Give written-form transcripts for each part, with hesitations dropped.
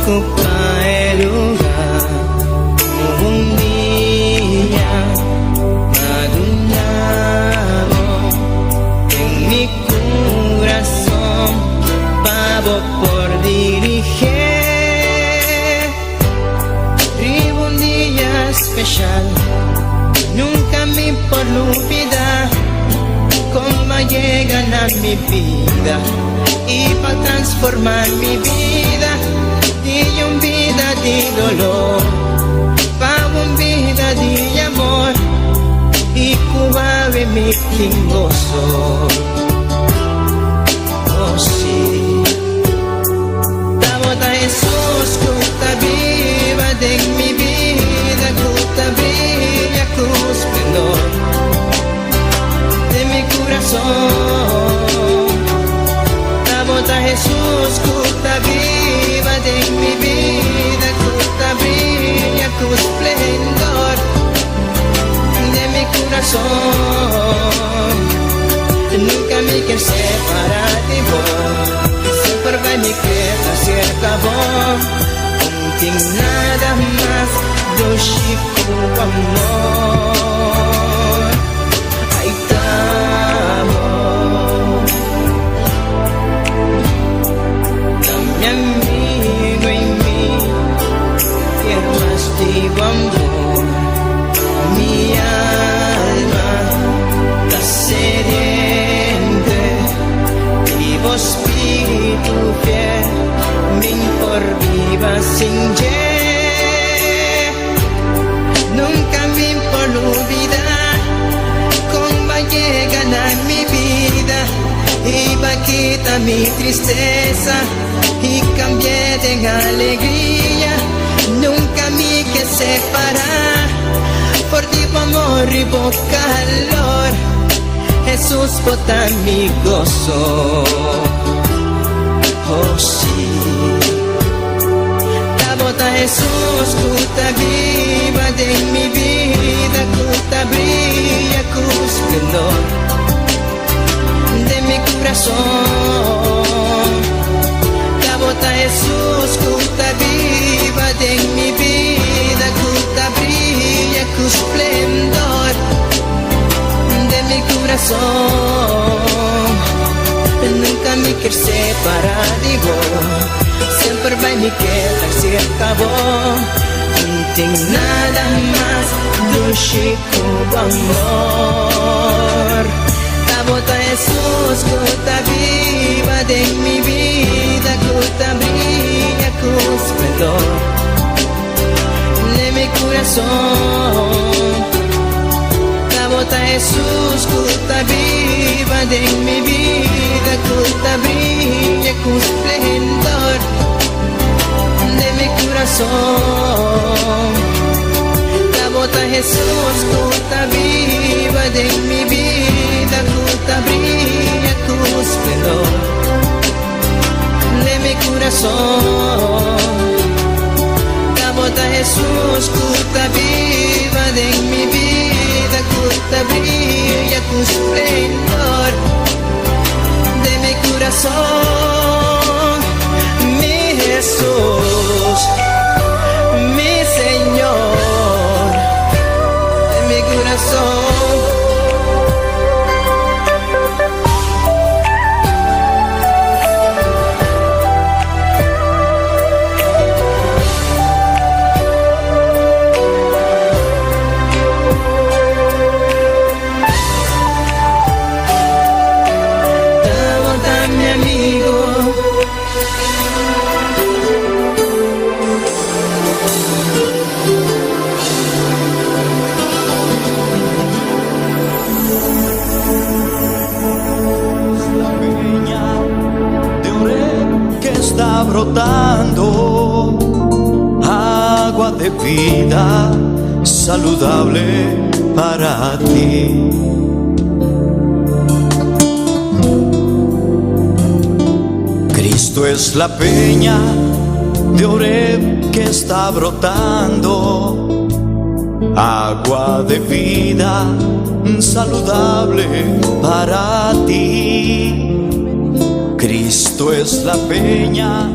Ocupa e lugar Un dia m'a duna bo Den mi curason Pa bo por dirige Riba un dia special Nunca mi por lubida Con b'a yega na mi bida Y pa transforma mi bida Di un bida di dolor Pa un bida di amor Y cu awe mi tin goso Oh si Tabata Jesus cu ta biba den mi bida Cu ta briya cu splendor Den mi curason Tabata Jesus cu ta biba den mi bida Cu ta briya cu splendor Den mi curason Nunca mi kier separa di bo Semper bay mi keda cerca bo No tin nada mas dushi cu amor Ay ta bo Ta mi amigo y mi kier mas di bo amor Mi alma ta sediente di bo spiritu fiel Mi por biba sin dje Nunca mi por lubida Con b'a yega na mi bida Y b'a kita mi tristeza Y cambi'e den alegria Nunca mi ke separa For di bo amor y bo calor Jesus bo ta mi goso Oh si Ta bo ta Jesus cu ta biba den mi bida Cu ta briya cu splendor Den mi curason Ta bo ta Jesus cu ta biba den mi bida Cu ta briya cu splendor Den mi curason Nunca mi kier separa di bo Semper bay mi keda cerca bo No tin nada mas dushi cu bo amor Ta bo ta Jesus cu ta biba den mi bida Cu ta briya cu splendor Den mi curason Ta bo ta Jesus cu ta biba den mi bida Cu ta briya cu splendor Den mi curason Ta bo ta Jesus cu ta biba den mi bida Cu ta briya cu splendor Den mi curason Ta bo ta Jesus cu ta biba den mi bida Cu ta briya cu splendor Den mi curason Mi Jesus mi Señor Den mi curason. Tabata mi amigo. La peña de Oreb que está brotando, agua de vida saludable para ti. Cristo es la peña de Oreb que está brotando, agua de vida saludable para ti. Cristo es la peña.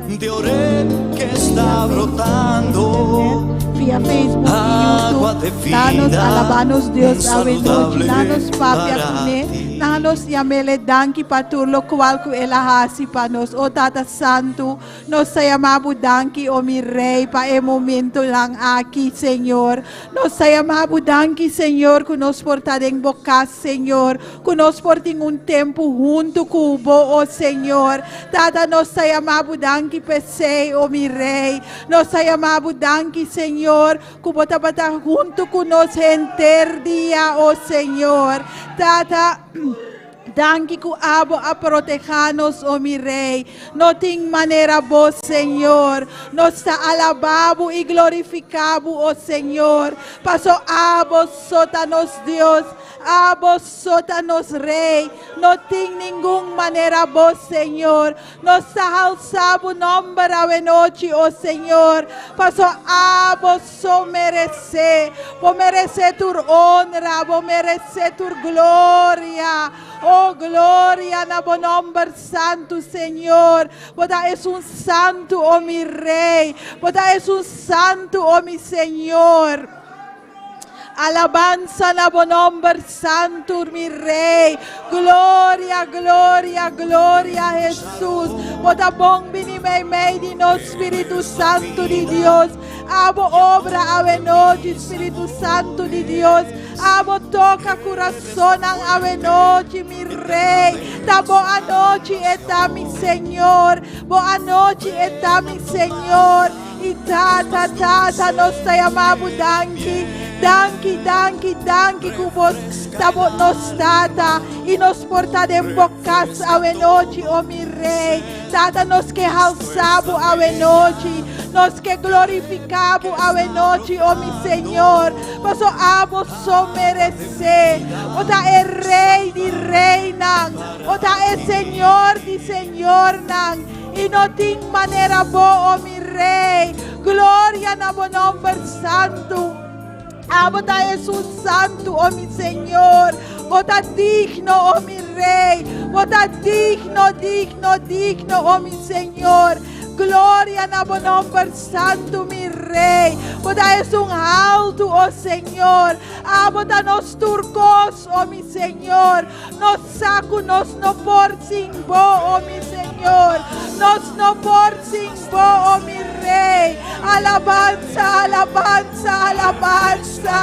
De Oreb que está Via brotando. internet, via Facebook i Agua YouTube. de Laga nos vida, alabá nos Dios awe nochi. saludable Laga nos papia para kuné. ti. Laga nos yam'é danki pa tur lokual ku el a hasi pa nos. O Tata Santu, nos ta yama bo danki, o mi Rei, pa e momentonan aki, Señor. Nos ta yama bo danki, Señor, ku nos por ta den bo kas, Señor. Ku nos por tin un tempu huntu ku bo, o Señor. Tata, nos ta yama bo danki p'esei, o mi Rei. Nos ta yama bo danki, Señor, ku bo tabata huntu ku nos henter dia, o Señor. Tata, danki ku abo a protehá nos, o mi Rei. No tin manera bo, Señor. Nos ta alabá bo i glorifiká bo, o Señor. Paso abo so ta nos Dios. Abo so ta nos Rei. No tin ningun manera bo, Señor. Nos ta halsa bo nòmber awe nochi, o Señor. Paso abo so meresé. Bo meresé tur honra, bo meresé tur gloria. O gloria na bo nòmber santu, Señor. Bo ta esun santu, o mi Rei. Bo ta esun santu, o mi Señor. Alabansa na bo nòmber santu, mi Rei. Gloria, gloria, gloria, Hesus. Bo ta bon bini meimei di nos, Spiritu Santu di Dios. Abo obra awe nochi, Spiritu Santu di Dios. Abo toka kurasonnan awe nochi, mi Rei. Ta bo anochi e ta, mi Señor. Bo anochi e ta, mi Señor. I Tata, Tata, nos ta yama bo danki, danki, danki, danki ku bo ta bo nos Tata i nos por ta den bo kas awe nochi, o mi Rei. Tata, nos ke halsa bo awe nochi, nos ke glorifiká bo awe nochi, o mi Señor, paso abo so meresé. Bo ta e Rei di reinan, bo ta e Señor di señornan. I no tin manera bo, o mi Rei. Gloria na bo nòmber santu. Abo ta esun santu, o mi Señor. Bo ta digno, o mi Rei. Bo ta digno, digno, digno, o mi Señor. Gloria na bo nòmber santu, mi Rei. Bo ta esun haltu, o Señor. Abo ta nos tur kos, o mi Señor. Nos sa ku nos no por sin bo, o mi Señor. Nos no por sin bo, o mi Rei. Alabansa, alabansa, alabansa.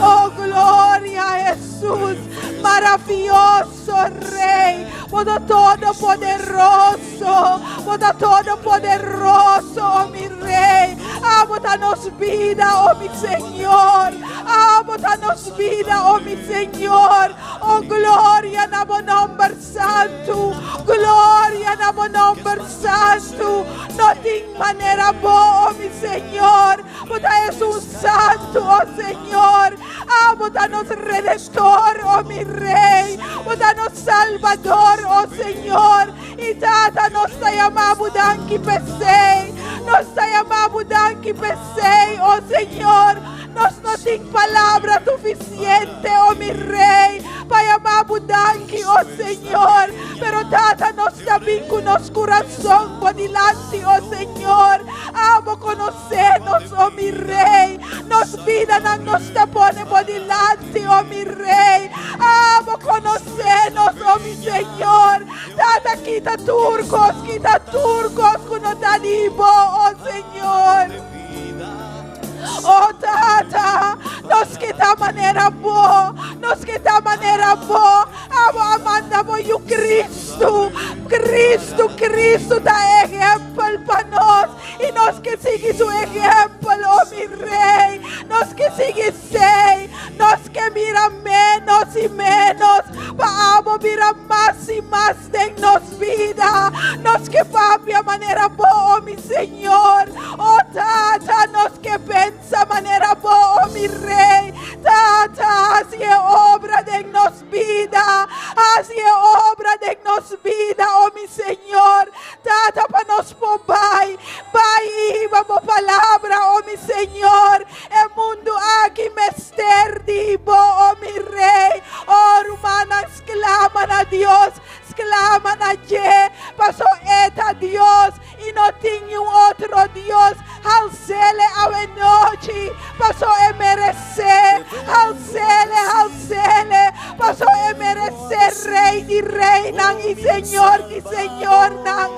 Oh, gloria, Hesus. Maravioso Rei. Bo ta todopoderoso. Bo ta todopoderoso, o mi Rei. Abo ta nos bida, o mi Señor. Abo ta nos bida, o mi Señor. Oh gloria na bo nòmber santu, gloria na bo nòmber santu. No tin manera bo, oh mi Señor. Bo ta esun santu, oh Señor. Abo ta nos Redentor, oh mi Rei. Bo ta nos Salbador, oh Señor. I Tata, nos ta yama bo danki p'esei. Nos ta yama bo danki p'esei, oh Señor. Nos no tin palabra sufisiente, oh mi Rei, pa yama bo danki, oh Señor. Pero Tata, nos ta bin ku nos kurason bo dilanti, oh Señor. Abo konosé nos, oh mi Rei. Nos bidanan nos ta pone bo dilanti, oh mi Rei. Abo konosé nos, oh mi Señor. Tata, kita tur kos, kita tur kos ku no ta di bo, oh Señor. Oh Tata, nos ke ta manera bo, nos ke ta manera bo. Abo a manda bo yu Cristo. Cristo, Cristo ta ehèmpel pa nos. I nos ke sigui su ehèmpel, oh mi Rei. Nos ke sigui esei. Nos ke mira ménos i ménos pa abo bira mas i mas den nos bida. Nos ke papia manera bo, oh mi Señor. Oh Tata, nos ke pensa manera bo, oh mi Rei. Tata, hasi e obra den nos bida. Hasi e obra den nos bida, oh mi Señor. Tata, pa nos por bai, bai i hiba bo palabra, oh mi Señor. E mundu aki mester di bo, oh mi Rei. Oh rumannan, sklama na Dios, sklama na dje, paso E ta Dios i no tin. otro Dios. Hals'ele awe nochi, paso e meresé. Hals'ele, hals'ele, paso e meresé Rei di reinan i Señor di señornan.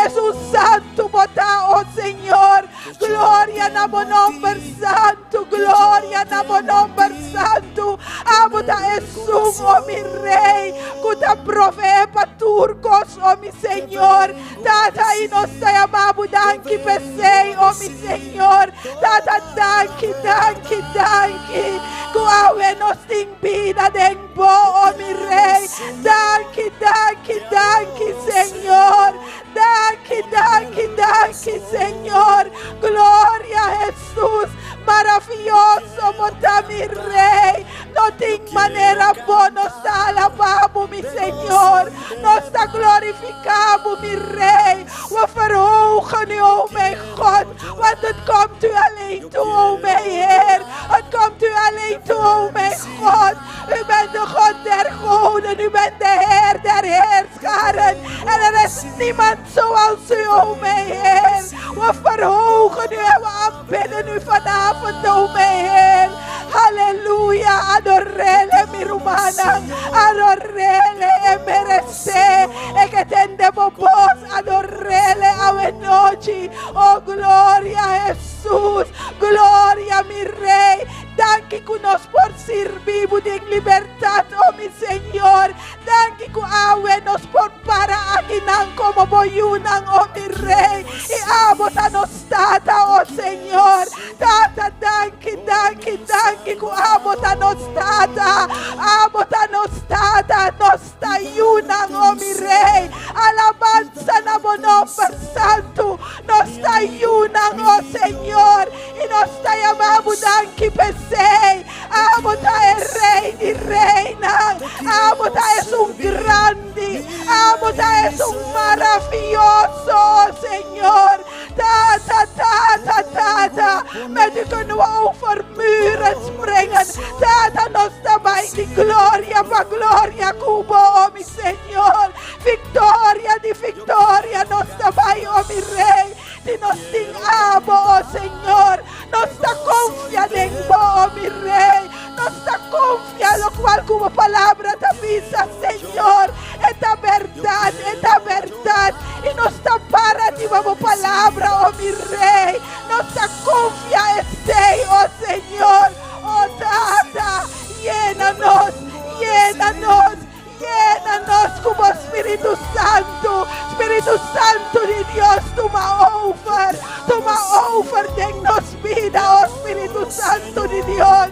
Esun santu bo ta, o Señor. Gloria na bo nomber santu, gloria na bo nomber santu. Abo ta esun, o mi Rei, ku ta proveé pa tur kos, o mi Señor. Tata, i nos ta yama bo danki p'esei, o mi Señor. Tata, danki, danki, danki, ku awe nos tin bida den bo, o mi Rei. Danki, danki, danki, Señor. Danki, danki, danki, Señor. Gloria Hesus. Maravioso bo ta mi Rei. No tin manera bo nos ta alabá bo, mi Señor. Nos ta glorifiká bo, mi Rei. We verhogen u, o mijn God, want het komt u alleen toe, o mijn Heer. Het komt u alleen toe, o mijn God. U bent de God der goden, u bent de Heer der heerscharen. En er is niemand zoals u, o mijn Heer. We verhogen u en we aanbidden u vanavond, o mijn Heer. Halleluja, adorele mi rumannan, adorele e meresé. E ke tende bo bos, adorele awe nochi. Oh, gloria Hesus, gloria mi Rei. Danki ku nos por sirbi bo den libertat, o mi Señor. Danki ku awe nos por para akinan komo bo yunan, o mi Rei. I abo ta nos Tata, o Señor. Tata, danki, danki, danki ku abo ta nos Tata. Abo ta nos Tata, nos ta yunan, o mi Rei. Alabansa na bo nomber santu. Nos ta yunan, o Señor. I nos ta yama bo danki p'esei. Abo ta e Rei di reinan. Abo ta esun grandi. Abo ta esun maravioso, o Señor. Tata, Tata, Tata, met u kunnen we over muren springen. Tata, nos ta bai di gloria pa gloria ku bo, o mi Señor. Victoria di victoria nos ta bai, o mi Rei. Si nos tin abo, o Señor, nos ta konfia den bo, o mi Rei. Nos ta konfia lokual ku bo palabra ta bisa, Señor. E ta bèrdat, e ta bèrdat. I nos ta para riba bo palabra, o mi Rei. Nos ta konfia esei, o Señor. O Tata, yena nos, yena nos. Yena nos ku bo Spiritu Santu. Spiritu Santu di Dios, tuma over, tuma over den nos bida, o Spiritu Santu di Dios.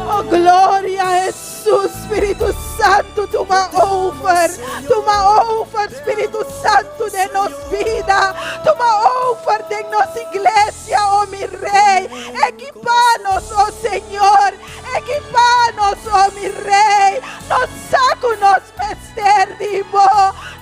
Oh, gloria Jesus, Spiritu Santu, tuma over, tuma over, Spiritu Santu, den nos bida, tuma over den nos iglesia, oh mi Rei, ekipa nos, oh Señor. Ekipá nos, o mi Rei. Nos sa ku nos mester di bo.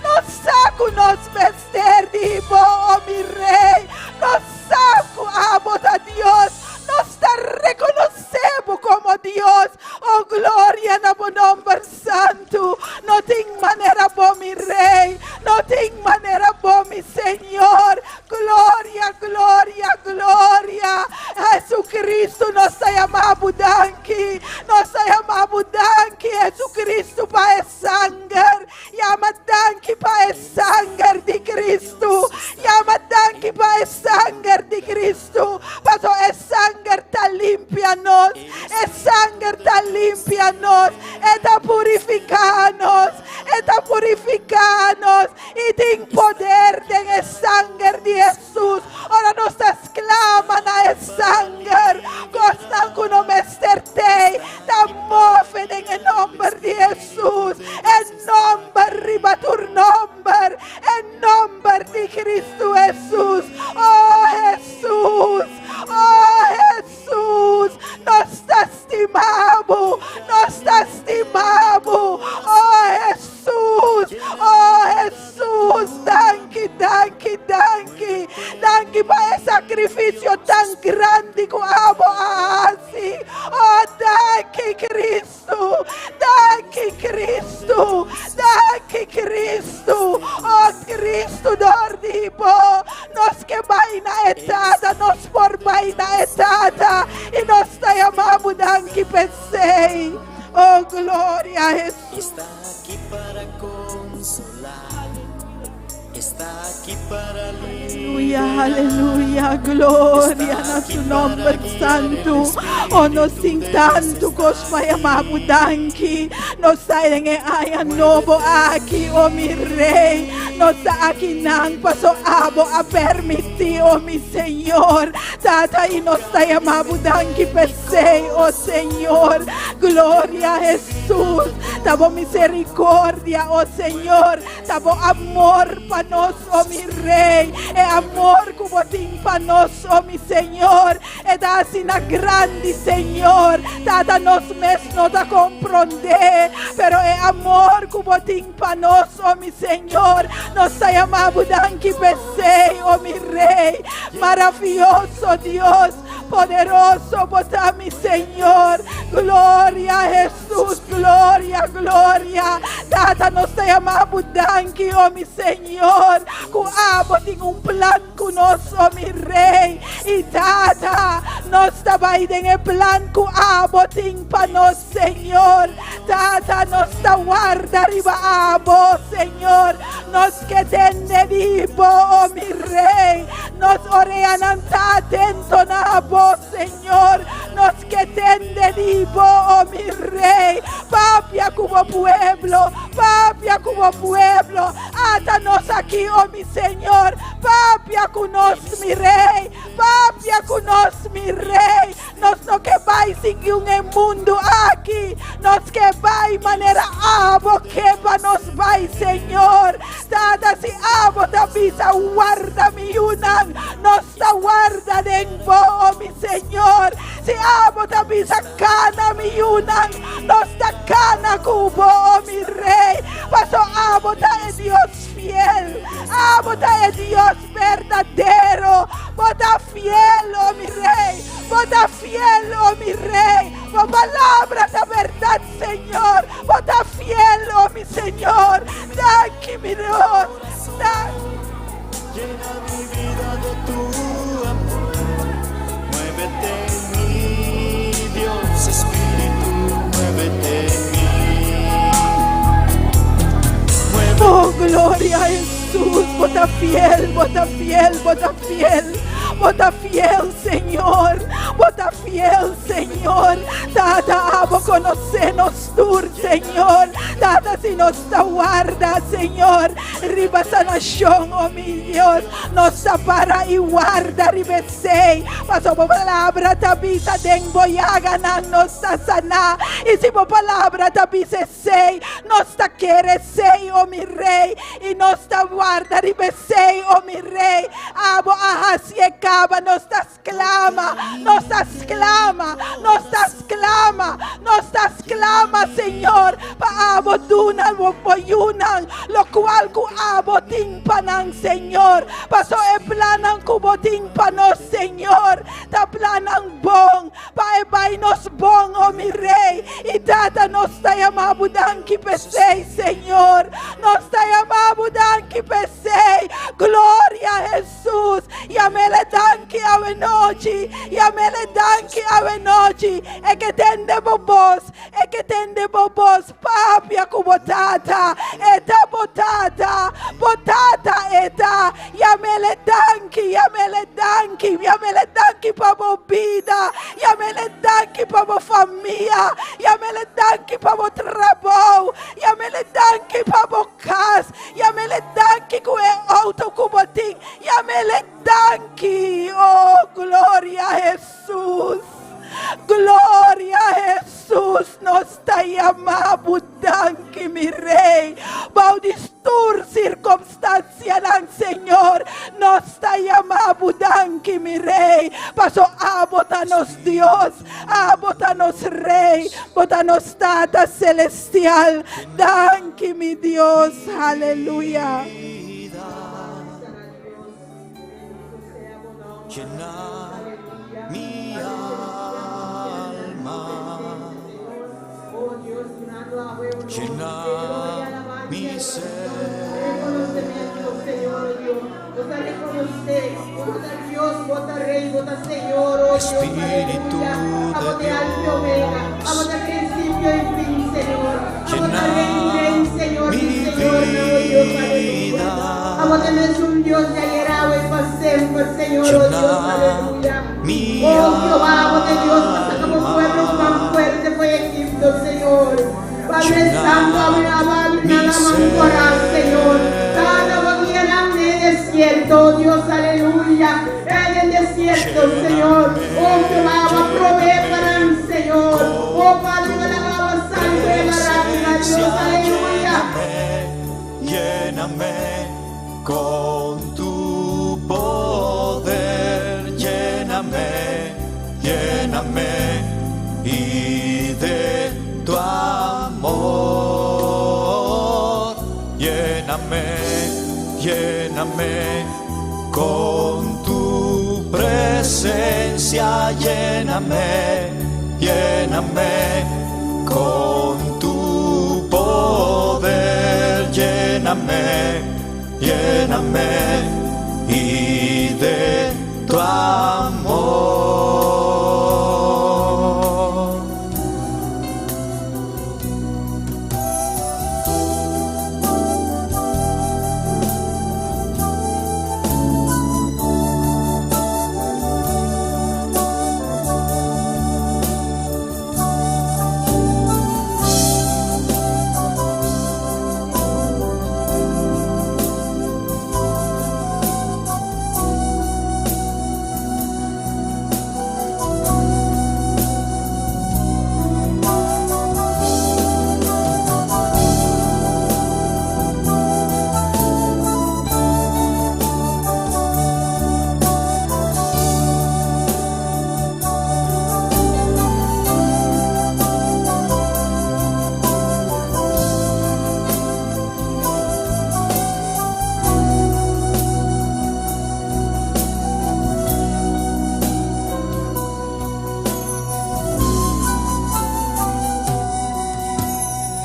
Nos sa ku nos mester di bo, o mi Rei. Nos sa ku abo ta Dios. Nos ta rekonosé bo komo Dios. O gloria na bo nomber santu. No tin manera bo, mi Rei. No tin manera bo, mi Señor. Gloria, gloria, gloria. Jesucristo, nos ta yama bo danki. Nos ta yama bo danki, Jesucristo, pa e sanger. Yama danki pa e sanger di Cristo. Yama danki pa e sanger di Cristo. Paso e sanger ta limpia nos. E sanger ta limpia nos. E ta purifica nos. E ta purifica nos. I tin poder den e sanger di Hesus. Ora nos ta sklama na e sanger, kosnan ku no mester tei ta move den e nomber di Hesus. E nomber riba tur nomber, e nomber di Kristu Hesus. Oh Hesus, oh Hesus, nos ta stima bo, nos ta stima bo. Oh Hesus. Hesus, oh Hesus, danki, danki, danki. Danki pa e sakrifisio tan grandi ku abo a hasi. Oh, danki Kristu, danki Kristu, danki Kristu. Oh. Kristu dor di bo. Nos ke bai na e Tata, nos por bai na e Tata, i nos ta yama bo danki p'esei. Oh, gloria a Hesus. Está aquí para consolar. Está aquí para Aleluya, aleluya, gloria na su nomber santu. Oh, nos tin tantu kos pa yama bo danki. Nos ta den e aña nobo aki, oh mi Rey. Nos ta akinan paso abo a permití, oh mi Señor. Tata, i nos ta yama bo danki p'esei, oh Señor. Gloria Hesus. Ta bo misericordia, oh Señor. Ta bo amor pa nos, o mi Rey, e amor ku bo tin pa nos, o mi Señor, e ta asina grandi, Señor. Tata, nos mes no ta komprondé, pero e amor ku bo tin pa nos, o mi Señor, nos ta yama bo danki p'esei, o mi Rey. Maravioso Dios, poderoso bo ta, mi Señor. Gloria Hesus. Jesús, gloria, gloria. Tata, nos ta yama bo danki, oh mi Señor, ku abo tin un plan ku nos, oh mi Rey. I Tata, nos ta bai den e plan ku abo tin pa nos, Señor. Tata, nos ta warda riba abo, Señor. Nos ke tende di bo, oh mi Rey. Nos oreanan ta atento na abo, Señor. Nos ke tende di bo, oh mi Rey. Papia ku bo pueblo, papia ku bo pueblo. Ata nos aki, oh mi Señor. Papia ku nos, mi Rey. Papia ku nos, mi Rey. Nos no ke bai sigui un e mundu aki. Nos ke bai manera abo ke pa nos bai, Señor. Tata, si abo ta bisa warda mi yunan, nos ta warda den bo, oh mi Señor. Si abo ta bisa kana mi yunan, nos ta kana ku bo, oh mi Rey. Paso abo ta e Dios fiel, abo ta e Dios berdadero. Bo ta fiel, oh mi Rey, bo ta fiel, oh mi Rey. Bo palabra ta berdad, Señor. Bo ta fiel, oh mi Señor. Danki, mi Dios. Danki. Llena mi vida de tu amor. Muévete en mí, Dios Espíritu, muévete en mí. Muévete. Oh, gloria a Jesús. Bo ta fiel, bo ta fiel, bo ta fiel. Bo ta fiel, Señor. Bo ta fiel, Señor. Tata, abo konosé nos tur, Señor. Tata, si nos ta warda, Señor, riba sanashon, oh mi Dios, nos ta para i warda riba esei. Pasobra bo palabra ta bisa den bo yaganan nos ta saná. I si bo palabra ta bisa esei, nos ta kere esei, oh mi Rey, i nos ta warda riba esei, oh mi Rey. Abo a hasi e kaba, nos ta sklama, nos ta sklama, nos ta sklama, nos ta sklama, Señor, pa abo duna bo bo yunan lokual ku abo tin pa nan, Señor. Paso e plannan ku bo tin pa nos, Señor, ta plannan bon, pa e bai nos bon, o mi Rey. I Tata, nos ta yama bo danki p'esei, Señor. Nos ta yama bo danki p'esei. Gloria Hesus. Yam'El e danki awenochi. Yam'El e danki awenochi. E ke tende bo bos. E ke tende bo bos. Papia ku bo tata. E ta bo tata. Bo tata e ta. Yam'El e danki. Yam'El e danki. Yam'El e danki pa bo bida. Yam'El e danki pa bo famia. Yam'El e danki pa bo trabou. Yam'El e danki pa bo kas. Yam'El e danki ku e outo ku bo tin. Yam'El e danki. Oh, gloria Hesus. Gloria Hesus. Nos ta yama bo danki, mi Rey. Bou di tur sirkomstansianan, Señor, nos ta yama bo danki, mi Rey. Paso abo ta nos Dios, abo ta nos Rey, bo ta nos Tata Celestial. Danki, mi Dios. Haleluya. Llena mi alma. Llena mi ser. ta Señor, oh Dios, Espíritu aleluya. Abo de te Alfa y Omega, Dios, abo te principio y fin, Señor. Abo ta llena Rey, Rey, Señor, mi mi Señor, oh Dios, aleluya. vida, Abo te mes un Dios de ayer, awe y pa semper, Señor, oh Dios, llena aleluya. mi Oh Jehová, abo te Dios, pasa como pueblo alma, más fuerte fue Egipto, Señor. Padre llena Santo, abre mi nada más Señor. ser, Cada día en el desierto, oh Dios, aleluya. En el desierto, Señor. Oh lléname, Jehová, provee para lléname el Señor. Oh con Padre, tu la alaba santo de la Dios, presencia, aleluya. lléname, lléname con tu poder, lléname, lléname y de tu amor, lléname, lléname con tu presencia, lléname, lléname con tu poder, lléname, lléname y de tu amor.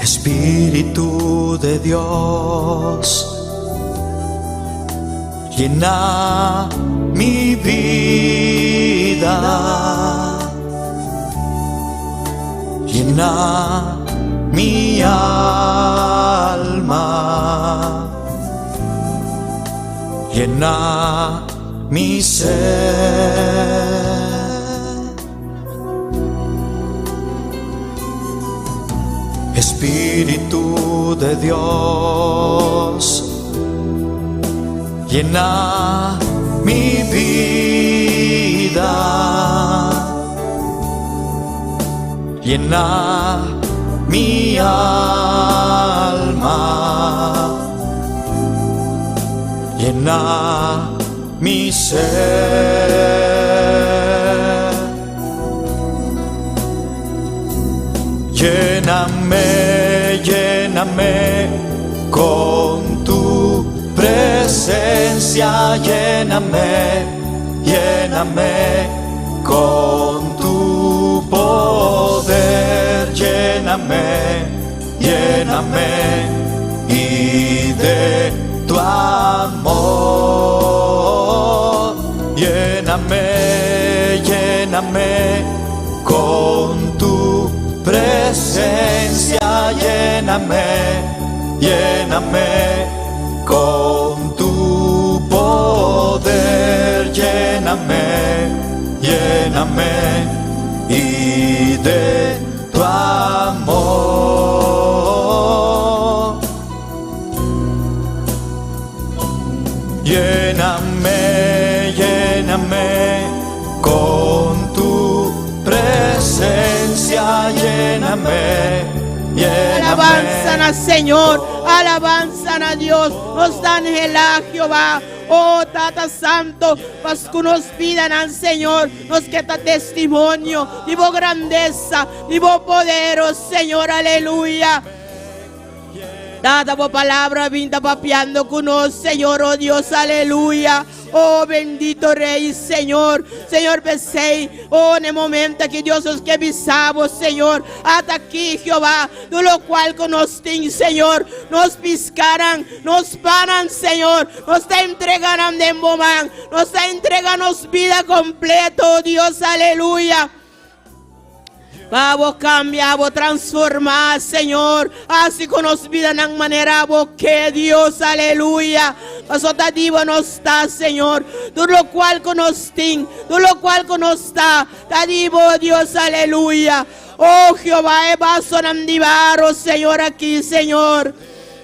Espíritu de Dios, llena mi vida, llena mi alma, llena mi ser. Espíritu de Dios, llena mi vida, llena mi alma, llena mi ser. Lléname, lléname con tu presencia, lléname, lléname con tu poder, lléname, lléname y de tu amor, lléname, lléname con tu presencia, lléname, lléname con tu poder, lléname, lléname y de tu amor. Lléname, lléname con tu presencia, lléname, lléname. Alabanza al Señor, alabanza a Dios, nos dan a Jehová. Oh Tata Santo, pas que nos pidan al Señor, nos queda testimonio, di bo grandeza, di bo poder, oh Señor, aleluya. Tata, bo palabra vinda papiando con nos, Señor, oh Dios, aleluya. Oh bendito Rey Señor. Señor p'esei, oh na e momento aki Dios nos ke bisa bo Señor, ata aki Jehová, tur lokual ku nos tin Señor, nos piskanan, nos pannan Señor, nos ta entrega nan den bo man, nos ta entrega nos bida kompleto, oh Dios, aleluya. Pa bo kambia, bo transformá, Señor. Hasi ku nos bidanan manera bo ke, Dios. Aleluya. Pasobra ta di bo nos ta, Señor. Tur lokual ku nos tin, tur lokual ku nos ta, ta di bo, Dios. Aleluya. O Jehová, e basonan di baro, Señor, aki, Señor.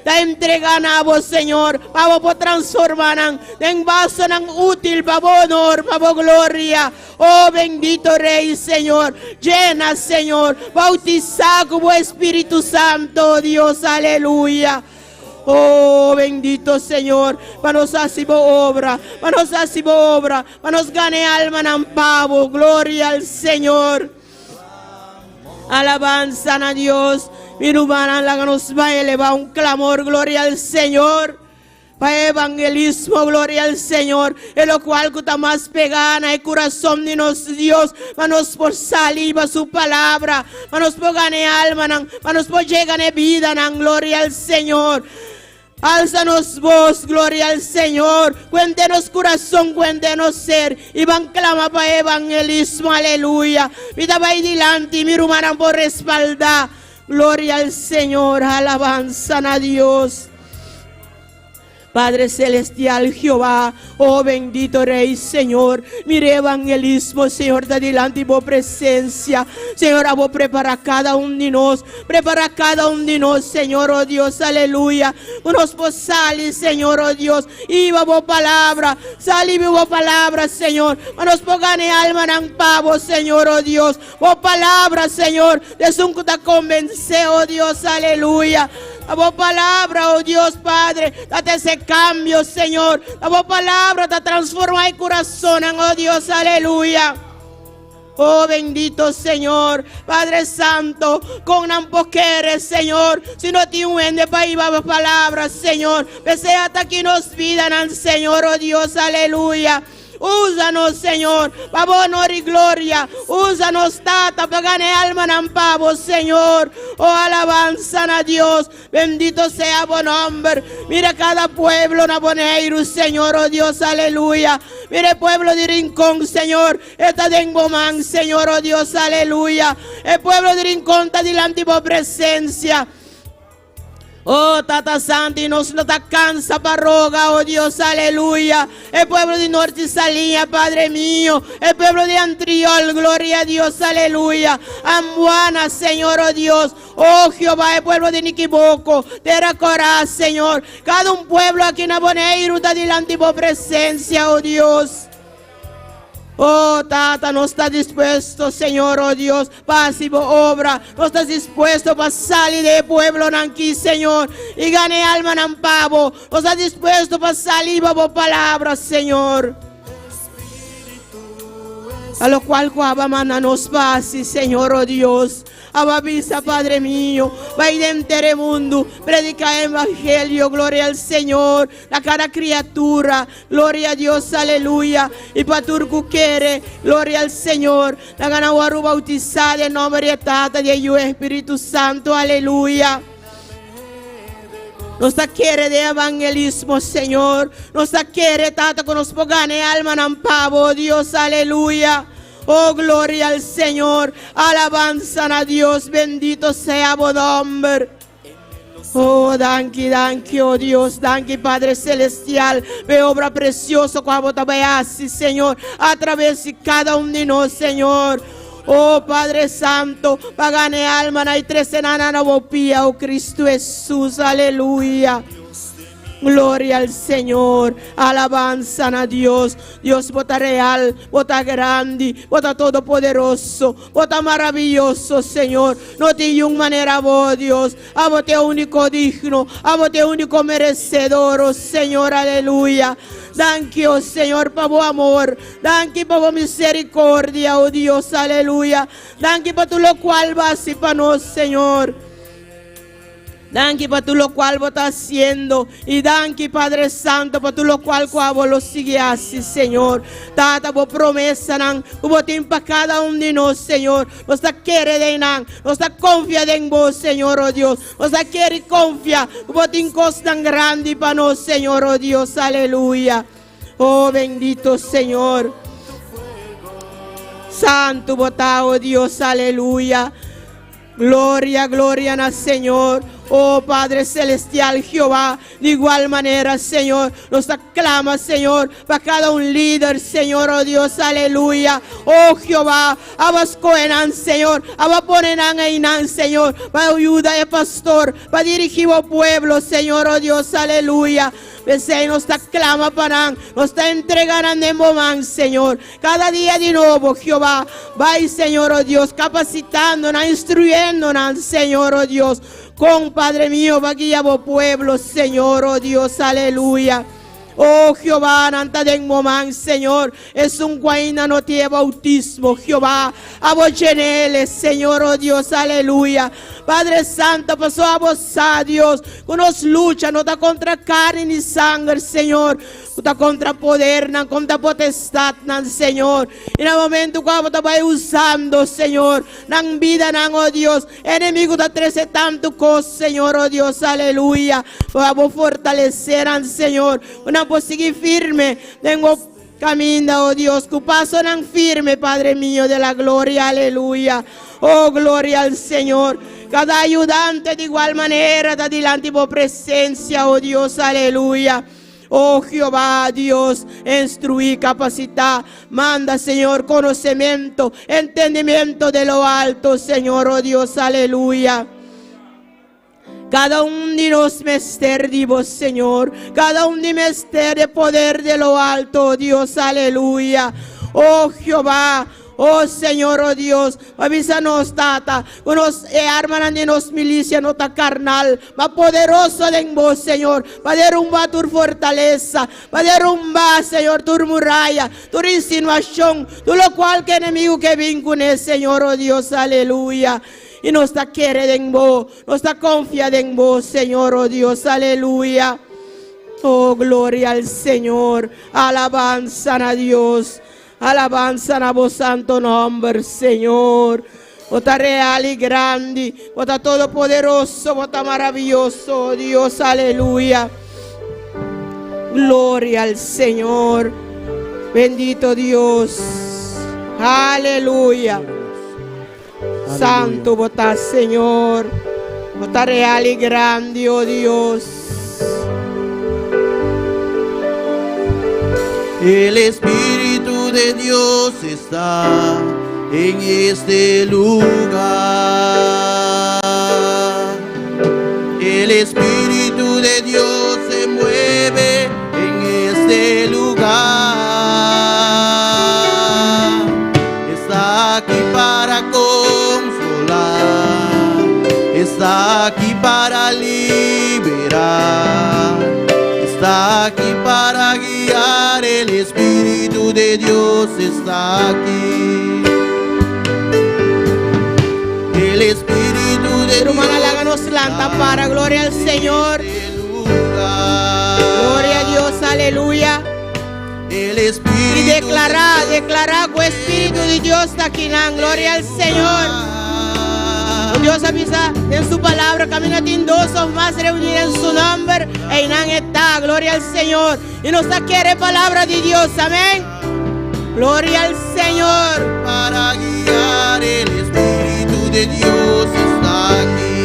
Ta entregá na bo, Señor, pa bo por transformá nan den basonan útil pa bo honor, pa bo gloria. Oh bendito Rey Señor, llena Señor, bautisa cu bo Espíritu Santo, oh Dios, aleluya. Oh bendito Señor, pa nos haci bo obra, pa nos haci bo obra, pa nos gana e almanan pa bo, gloria al Señor. Alabanza na Dios, mi rumannan laga nos bai eleva un clamor, gloria al Señor. Pa evangelismo, gloria al Señor, e locual cu ta mas pega na e curason di nos Dios, pa nos por sali pa su palabra, pa nos por gana e almanan, pa nos por yega na e bidanan, gloria al Señor. Alza nos voz, gloria al Señor, cuente nos curason, cuente nos ser, y ban clama pa evangelismo, aleluya. Mi ta bay dilanti, mi rumannan por respalda, gloria al Señor, alabanza na Dios. Padre Celestial, Jehová, oh bendito Rey, Señor, mira evangelismo, Señor, ta dilanti bo presencia. Señor, abo prepara cada un di nos, prepara cada un di nos, Señor, oh Dios, aleluya. Cu nos por sali, Señor, oh Dios, iba bo palabra, sali bo palabra, Señor, pa nos por gana almanan pa bo, Señor, oh Dios. Bo palabra, Señor, t'esun cu ta convence, oh Dios, aleluya. Ta bo palabra, oh Dios Padre, ta trece cambio, Señor. Ta bo palabra ta transforma e curazonnan, oh Dios, aleluya. Oh bendito Señor, Padre Santo, con nan por kere, Señor, si no tin un hende pa hiba bo palabra, Señor. P'esei ata aki nos bidanan, Señor, oh Dios, aleluya. Úsanos, Señor, pa bo honor i gloria. Úsanos, Tata, pa gana e almanan pa bo, Señor. Oh, alabansa na Dios. Bendito sea bo nomber. Mira cada pueblo na Boneiru, Señor, oh Dios, aleluya. Mira e pueblo di Rincon, Señor. E ta den bo man, Señor, oh Dios, aleluya. E pueblo di Rincon ta dilanti bo presencia. Oh Tata Santo, y nos no ta cansa pa roga, oh Dios, aleluya. E pueblo di Norte Saliña, Padre mío. E pueblo di Antriol, gloria a Dios, aleluya. Ambuana, Señor, oh Dios. Oh Jehová, e pueblo di Nikiboko, Tera Corá, Señor. Cada un pueblo aki na Boneiru ta dilanti bo presencia, oh Dios. Oh Tata, nos ta dispuesto, Señor, oh Dios, pa hasi bo obra. Nos ta dispuesto pa sali di e pueblonan aki, Señor, i gana e almanan pa bo. Nos ta dispuesto pa sali pa bo palabra, Señor. A lokual ku aba manda nos pa hasi, Señor, oh Dios. Aba bisa, Padre mío, bai den henter e mundu, prediká e evangelio, gloria al Señor. Na kada kriatura, gloria a Dios, aleluya, i pa tur ku kere, gloria al Señor. Laga nan wòrdu boutisá den nòmber di e Tata, di e Yu i e Spiritu Santu, aleluya. Nos ta kere den evangelismo, Señor. Nos ta kere, Tata, ku nos por gana e almanan pa Bo, Dios, aleluya. Oh, gloria al Señor. Alabansa na Dios. Bendito sea bo nòmber. Oh, danki, danki, oh Dios, danki, Padre Celestial, p'e obra precioso cu abo ta bay haci, Señor, a traves di cada un di nos, Señor. Oh, Padre Santo, pa gana e almanan y trece nan na bo pia, oh Cristo Jesús, aleluya. Gloria al Señor, alabanza na Dios. Dios, bo ta real, bo ta grandi, bo ta todopoderoso. Bo ta maraviyoso, Señor. No tin yun manera bo, Dios. Abo ta e úniko digno. Abo ta e úniko merecedor, oh Señor. Aleluya. Danki, oh Señor, pa bo amor. Danki pa bo misericordia, oh Dios. Aleluya. Danki pa tur locual bo a haci pa nos, Señor. Danki pa tur lokual bo ta hasiendo i danki Padre Santo pa tur lokual ku abo lo sigui hasi Señor. Tata bo promesanan ku bo tin pa kada un di nos Señor nos ta kere den nan nos ta konfia den bo Señor o Dios nos ta kere i konfia ku bo tin kosnan grandi pa nos Señor o Dios aleluya o bendito Señor. Santo bo ta o Dios aleluya. Gloria, gloria na Señor. Oh Padre Celestial Jehová, di igual manera, Señor, nos ta clama, Señor, pa cada un lider, Señor, oh Dios, aleluya. Oh Jehová, abo scoge nan, Señor, abo pone nan einan, Señor, pa yuda e pastor, pa dirigi bo pueblo, Señor, oh Dios, aleluya. P'esei nos ta clama pa nan, nos ta entrega nan den bo man, Señor. Cada dia di nobo, Jehová, bai, Señor, oh Dios, capacitando nan, instruyendo nan, Señor, oh Dios, con, Padre mío, pa guia bo pueblo, Señor, oh Dios, aleluya. Oh Jehová, nan ta den bo man, Señor, esun cu ainda no tin e bautismo, Jehová, abo llenele, Señor, oh Dios, aleluya. Padre Santo, paso abo sa, Dios, cu nos lucha no ta contra carne ni sanger, Señor, Ku ta kontra podernan, kontra potestatnan, Señor. I na momentu ku abo ta bai usando, Señor, nan bidanan, o Dios, enemigu ta trese tantu kos, Señor, o Dios, aleluya. Ku abo fortalesé nan, Señor, ku nan por sigui firme den bo kaminda, o Dios, ku pasonan firme, Padre mio de la gloria, aleluya. O gloria al Señor. Kada ayudante di igual manera ta dilanti bo presensia, o Dios, aleluya. Oh Jehová Dios, instruí, capacitá, manda Señor conocimiento, entendimiento de lo alto, Señor, oh Dios, aleluya. Cada un di nos mester di bo, Señor. Cada un di mester de poder de lo alto, oh Dios, aleluya. Oh Jehová, Oh Señor, oh Dios, bo bisa nos, Tata, ku nos e armanan di nos milisia no ta karnal, ma poderoso den bo, Señor, pa derumba tur fortalesa, pa derumba, Señor, tur muraya, tur insinuashon, tur lokual ku enemigu ke bin kuné, Señor, oh Dios, aleluya. I nos ta kere den bo, nos ta konfia den bo, Señor, oh Dios, aleluya. Oh, gloria al Señor, alabansa na Dios. Alabansa na bo santo nomber, Señor. Bo ta real i grandi, bo ta todopoderoso, bo ta maraviyoso, oh Dios, aleluya. Gloria al Señor. Bendito Dios. Aleluya. Santo bo ta, Señor. Bo ta real i grandi, o Dios. El Espíritu de Dios está en este lugar. El Espíritu de Dios se mueve en este lugar. Está aquí para consolar, está aquí para liberar, está aquí para guiar. El Espíritu de Dios está aquí. El Espíritu de Rumannan, Dios laga nos lanta para. Gloria al Señor. este lugar. Gloria a Dios, aleluya. El I Espíritu deklará, deklará ku e Spiritu di Dios ta akinan. Gloria al Señor. Dios a bisa den su palabra, kaminda tin dos òf mas reuní den su nòmber, einan e ta. Gloria al Señor. I nos ta kere e palabra di Dios. Amén. Gloria al Señor. Para guiar el Espíritu de Dios está aquí.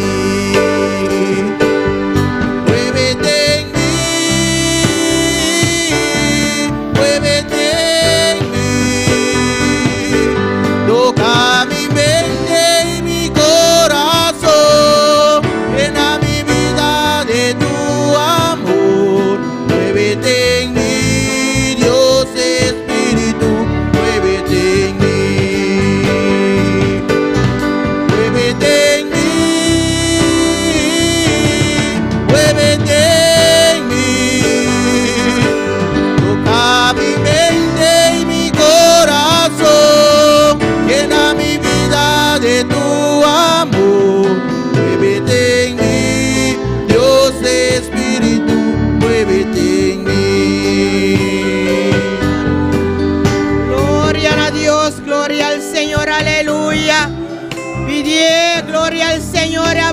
Muévete en mí, muévete en mí. Toca mi mente y mi corazón, llena mi vida de tu amor. Muévete en mí, Dios Espíritu, muévete en mí. Muévete en mí,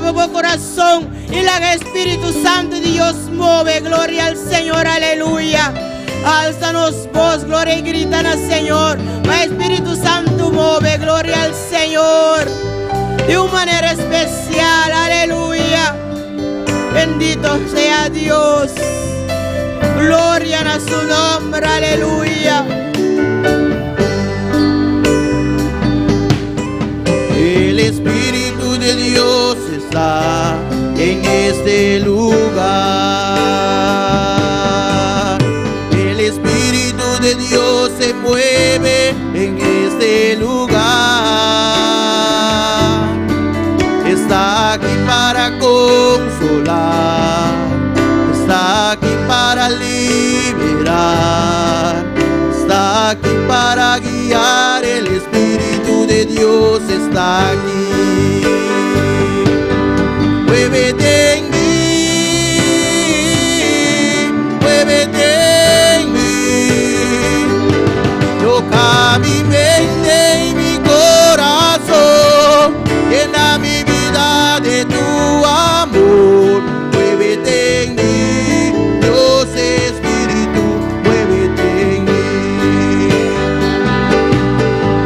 Habri bo corazon y laga Espíritu Santo di Dios move. Gloria al Señor, aleluya. Alza nos voz, gloria y grita na Señor. Pa Espíritu Santo move, gloria al Señor. Di un manera especial, aleluya. Bendito sea Dios. Gloria na su nombre, aleluya. El Espíritu de Dios está en este lugar. El Espíritu de Dios se mueve en este lugar. Está aquí para consolar. Está aquí para liberar. Está aquí para guiar. El Espíritu de Dios está aquí. Muévete en mí, muévete en mí. Toca mi mente y mi corazón, llena mi vida de tu amor. Muévete en mí, Dios Espíritu, muévete en mí.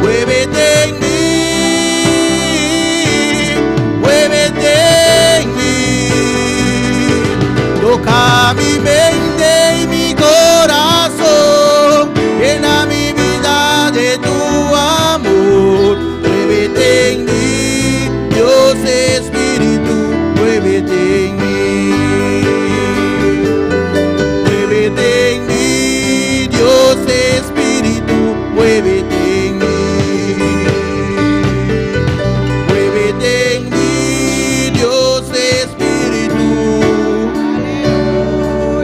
Muévete en mí, muévete en mí. Toca mi mente y mi corazón, llena mi vida de tu amor. Muévete en mí, Dios Espíritu, muévete en mí. Muévete en mí, Dios Espíritu, muévete en mí. Muévete en mí, Dios Espíritu,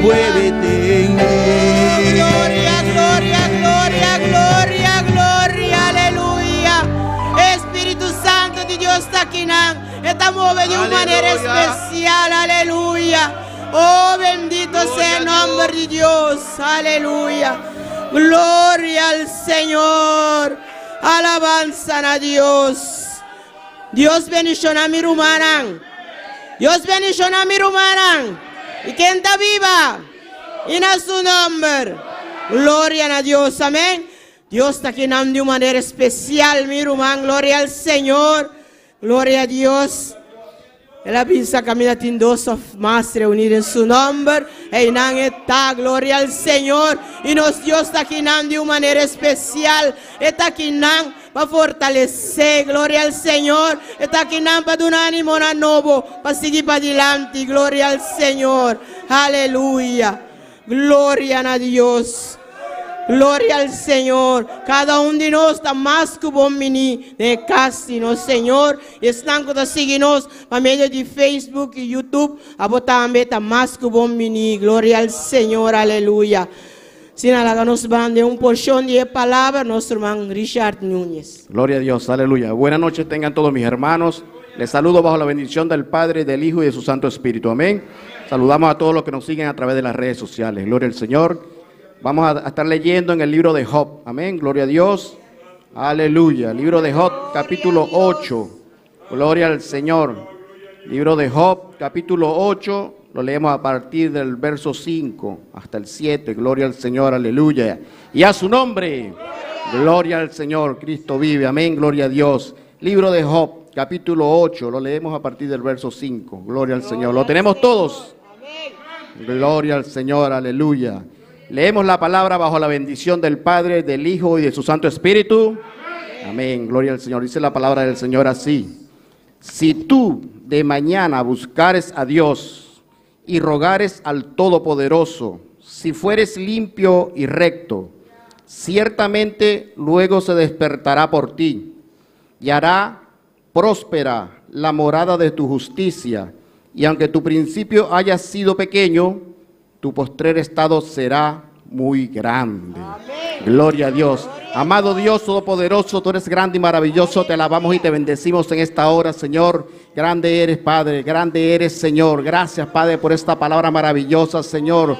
muévete en mí. Gloria, gloria, gloria, gloria, gloria, aleluya. Espíritu Santo di Dios ta aki nan. E ta move di un manera Aleluya. especial, aleluya. Oh, bendito sea el Gloria a nombre de Dios, aleluya. Gloria al Señor. Alabanza na Dios. Dios bendiciona mi rumannan. Dios bendiciona mi rumannan. Y ken ta biba. Y na su nomber. Gloria na Dios. Amén. Dios ta aki di un manera especial, mi ruman. Gloria al Señor. Gloria a Dios. El a bisa kaminda tin dos of mas reuní den su nomber. Einan e ta, gloria al Señor. Y nos Dios ta aki di un manera especial. E ta aki pa fortalesé, gloria al Señor. E ta aki pa duna ánimo na nobo, pa sigui pa dilanti, gloria al Señor. Aleluya. Gloria na Dios. Gloria al Señor. Kada un di nos ta mas ku bon biní den kas di nos Señor. Esnan ku ta sigui nos pa medio di Facebook y YouTube. Abo tambe ta mas ku bon biní. Gloria al Señor. Aleluya. Asina laga nos ban den un porshon di palabra, nos ruman Richard Núñez. Gloria a Dios, aleluya. Buenas noches tengan todos mis hermanos. Les saludo bajo la bendición del Padre, del Hijo y de su Santo Espíritu. Amén. Saludamos a todos los que nos siguen a través de las redes sociales. Gloria al Señor. Vamos a estar leyendo en el libro de Job. Amén. Gloria a Dios. Aleluya. Libro de Job, capítulo 8. Gloria al Señor. Libro de Job, capítulo 8. Lo leemos a partir del verso 5 hasta el 7. Gloria al Señor, aleluya. Y a su nombre. Gloria al Señor, Cristo vive. Amén, gloria a Dios. Libro de Job, capítulo 8. Lo leemos a partir del verso 5. Gloria al Señor. ¿Lo tenemos todos? Gloria al Señor, aleluya. Leemos la palabra bajo la bendición del Padre, del Hijo y de su Santo Espíritu. Amén. Gloria al Señor. Dice la palabra del Señor así. Si tú de mañana buscares a Dios y rogares al Todopoderoso, si fueres limpio y recto, ciertamente luego se despertará por ti y hará próspera la morada de tu justicia. Y aunque tu principio haya sido pequeño, tu postrer estado será muy grande. Gloria a Dios. Amado Dios Todopoderoso, tú eres grande y maravilloso. Te alabamos y te bendecimos en esta hora, Señor. Grande eres, Padre. Grande eres, Señor. Gracias, Padre, por esta palabra maravillosa, Señor.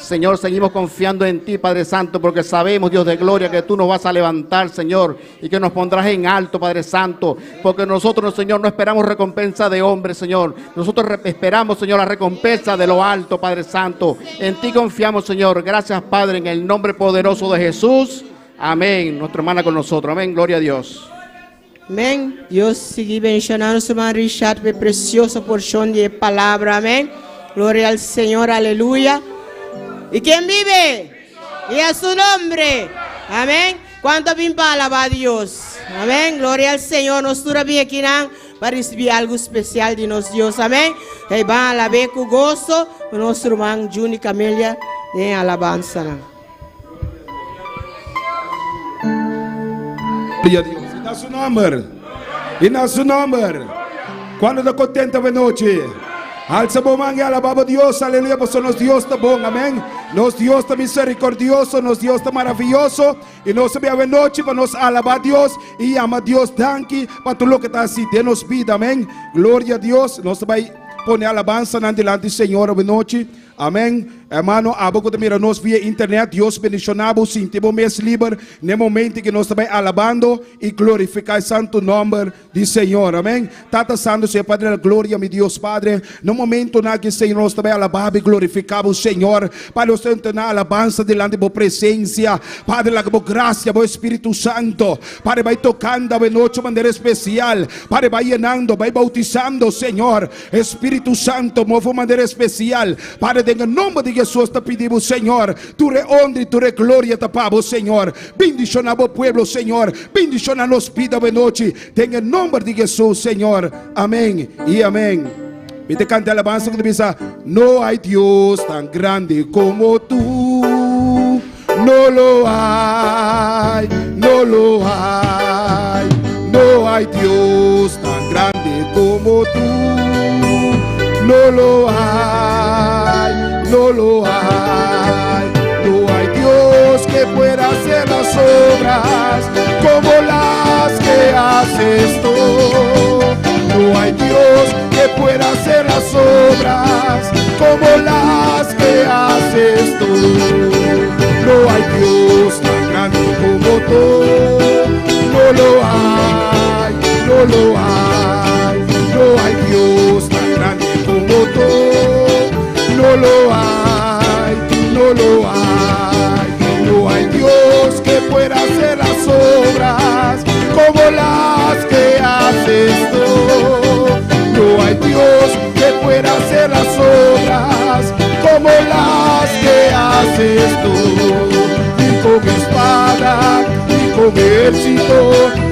Señor, seguimos confiando en ti, Padre Santo, porque sabemos, Dios de gloria, que tú nos vas a levantar, Señor, y que nos pondrás en alto, Padre Santo, porque nosotros, Señor, no esperamos recompensa de hombre, Señor. Nosotros esperamos, Señor, la recompensa de lo alto, Padre Santo. En ti confiamos, Señor. Gracias, Padre, en el nombre poderoso de Jesús. Amén. Nuestra hermana con nosotros. Amén. Gloria a Dios. Amèn. Dios sigui bendishoná nos ruman Richard pa presioso porshon di palabra. Amèn. Gloria al Señor. Aleluya. ¿Y quién vive? Y a su nombre. Amèn. ¿Kuantu bin pa alabá Dios? Amèn. Gloria al Señor. Nos tur bin aki pa risibí algu spesial di nos Dios. Amèn. I ban alab'é ku goso. Nos ruman Juni Camelia den alabansa. Gloria a Dios. I na su nòmber. I na su nòmber. Kuantu ta kontentu awe nochi? Alsa bo man i alabá bo Dios. Aleluya. Pasobra nos Dios ta bon. Amèn. Nos Dios ta miserikordioso. Nos Dios ta maravioso. I nos a bin awe nochi pa nos alabá Dios i yama Dios danki pa tur loke ta hasi den nos bida. Amèn. Gloria a Dios. Nos ta bai pone alabansanan dilanti Señor awe nochi. Amèn. Hermano, abo ku ta mira nos via internet, Dios bendishoná bo, sinti bo mes liber n'e momento ku nos ta bai alabando i glorifiká e santu nòmber di Señor. Amèn. Tata Santu, Señor Padre di la gloria, mi Dios Padre, n'e momentonan aki, Señor, nos ta bai alabá bo i glorifiká bo, Señor. Padre, nos ta entoná alabansa dilanti bo presensia. Padre, laga bo grasia, bo Espíritu Santo, Padre, bai tokando awe nochi manera espesial. Padre, bai yenando, bai boutisando, Señor. Espíritu Santo, move un manera espesial. Padre, den e nomber di Jesús ta pidi bo, Señor, tur e honra i tur e gloria ta pa bo, Señor. Bendiciona bo pueblo, Señor. Bendiciona nos bida awe nochi, den e nomber di Jesús, Señor. Amén i amén. Mi ta canta alabanza cu ta bisa, No hay Dios tan grande como tú. No lo hay, no lo hay. No hay Dios tan grande como tú. No lo hay, no lo hay. No hay Dios que pueda hacer las obras como las que haces tú. No hay Dios que pueda hacer las obras como las que haces tú. No hay Dios tan grande como tú. No lo hay, no lo hay. No hay Dios tan grande como tú. No lo hay, no lo hay. No hay Dios que pueda hacer las obras como las que haces tú. No hay Dios que pueda hacer las obras como las que haces tú. Ni con espada, ni con ejército,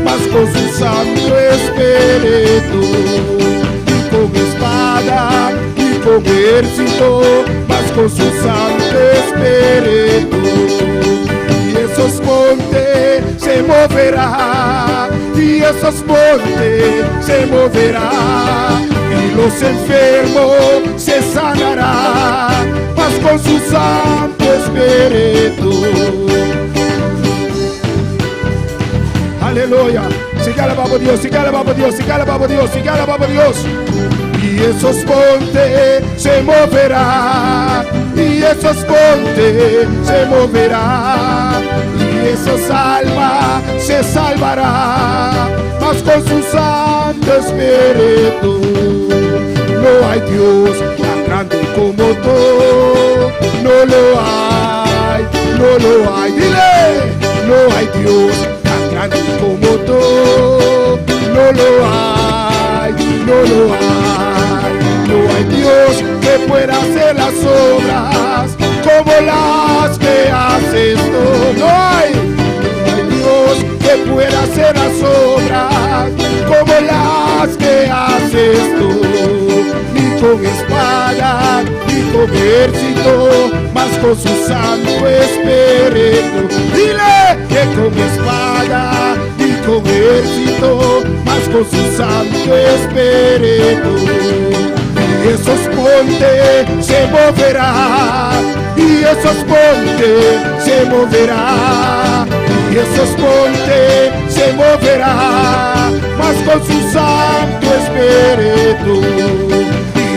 mas con su Santo Espíritu. Ni con espada, ni con ejército, mas con su Santo Espíritu. Y esos montes se moverán, y esos montes se moverán, y los enfermos se sanarán, mas con su Santo Espíritu. Aleluya. Sigui alabá Dios, sigui alabá Dios, sigui alabá Dios, sigui alabá Dios. Y esos montes se moverán, y esos montes se moverán, y esos almas se salvarán, mas con su Santo Espíritu. No hay Dios tan grande como tú, no lo hay, no lo hay. Dile, no hay Dios tan grande como tú, no lo hay, no lo hay. No hay Dios que pueda hacer las obras como las que haces tú. No hay, no hay Dios que pueda hacer las obras como las que haces tú. Ni con espada, ni con ejército, mas con su Santo Espíritu. Dile que con espada, ni con ejército, mas con su Santo Espíritu. Y esos montes se moverán, y esos montes se moverán, y esos montes se moverán, mas con su Santo Espíritu.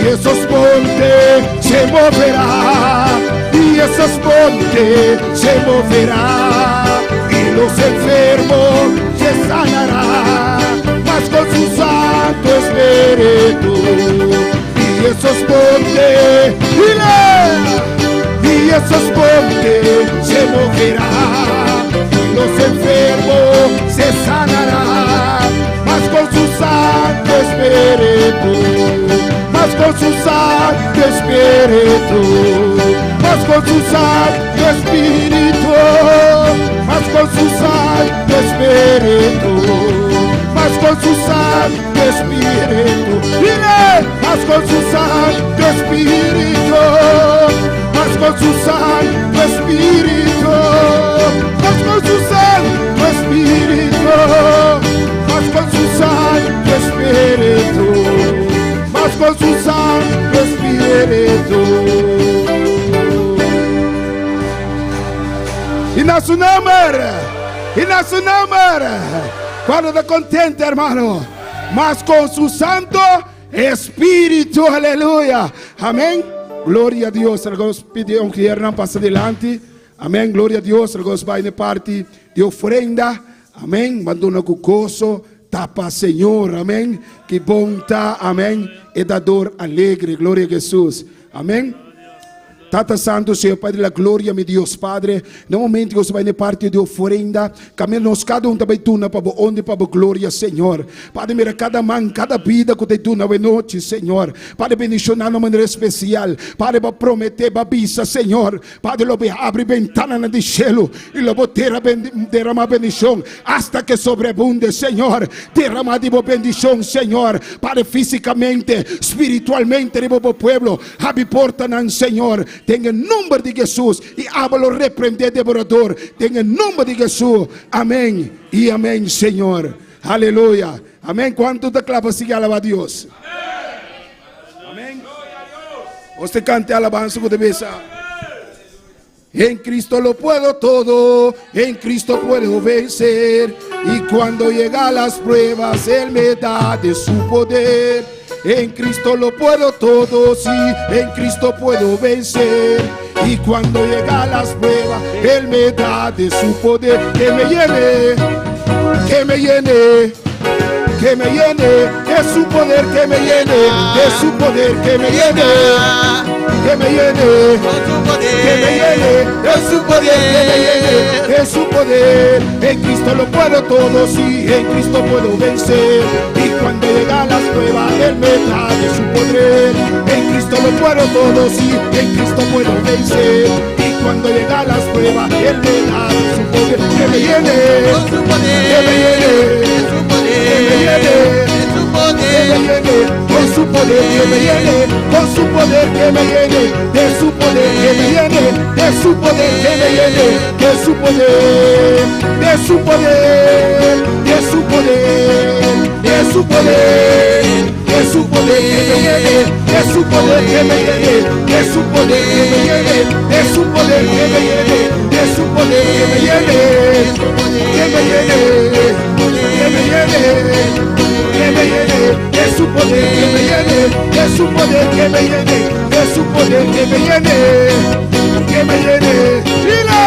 Y esos montes se moverán, y esos esos montes se moverá y los enfermos se sanará, mas con su Santo Espíritu. Y esos montes, y esos montes se moverá, y los enfermos se sanará, mas con su Santo Espíritu, mas con su Santo Espíritu, mas con su Santo Espíritu, mas con su Santo Espíritu, mas con su Santo Espíritu, dile, mas con su Santo Espíritu, mas con su Santo Espíritu, mas con su Santo Espíritu, mas con su Santo Espíritu, mas con su Santo Espíritu. I na su nòmber, i na su nòmber. Kuantu ta kontentu, ruman? Mas ku su Santo Espíritu, aleluya. Amèn. Gloria na Dios. Awor pidi un ku pasa dilanti. Amèn. Gloria na Dios. Awor bai na parti di ofrenda. Amèn. Manda ku goso. Ta pa Señor. Amèn. Ki bon ta. Amèn. E dador alegre. Gloria na Hesus. Amèn. Tata Santu, Señor Padre di la Gloria, mi Dios Padre, na momento ku nos bai na parti di ofrenda, kaminda nos kada un tambe duna pa honra pa gloria, Señor. Padre, mira kada man, kada bida ku ta duna anochi, Señor. Padre, bendishoná di manera spesial. Padre, pa prometé, pa bisa, Señor. Padre, lo habri bentana di shelu i lo drama bendishon hasta ku sobreabunde, Señor. Drama di bendishon, Señor. Padre, físikamente, spiritualmente, riba pueblo. Habri portanan, Señor. Den nòmber di Hesus. I abo lo reprendé devorador. Den nòmber di Hesus. Amèn. I amèn, Señor. Aleluya. Amèn. Kuantu ta kla pa sigui alabá Dios? Amèn. Bo kanta alabansa ku besa. En Cristo lo puedo todo, en Cristo puedo vencer. Y cuando llegan las pruebas, Él me da de su poder. En Cristo lo puedo todo, sí, en Cristo puedo vencer. Y cuando llegan las pruebas, Él me da de su poder. Que me llene, que me llene, que me llene, de su poder, que me llene, de su poder, que me llene, que me llene, que me llene, de su poder, que me llene, de su poder. En Cristo lo puedo todo, sí, en Cristo puedo vencer. Y cuando llegan las pruebas, Él me da de su poder. En Cristo lo puedo todo, sí, en Cristo puedo vencer. Y cuando llegan las pruebas, Él me da de su poder. Que me llene, que me llene, que me llene, que me llene, con su poder, que me llene, con su poder, que me llene, de su poder, que me llene, de su poder, que me llene, de su poder, de su poder, de su poder, de su poder, de su poder, que me llene, de su poder, que me llene, de su poder, que me llene, de su poder, que me llene, de su poder, que me llene, que me llene, que me llene, que me llene, de su poder, que me llene, de su poder, que me llene, de su poder, que me llene, que me llene, dile,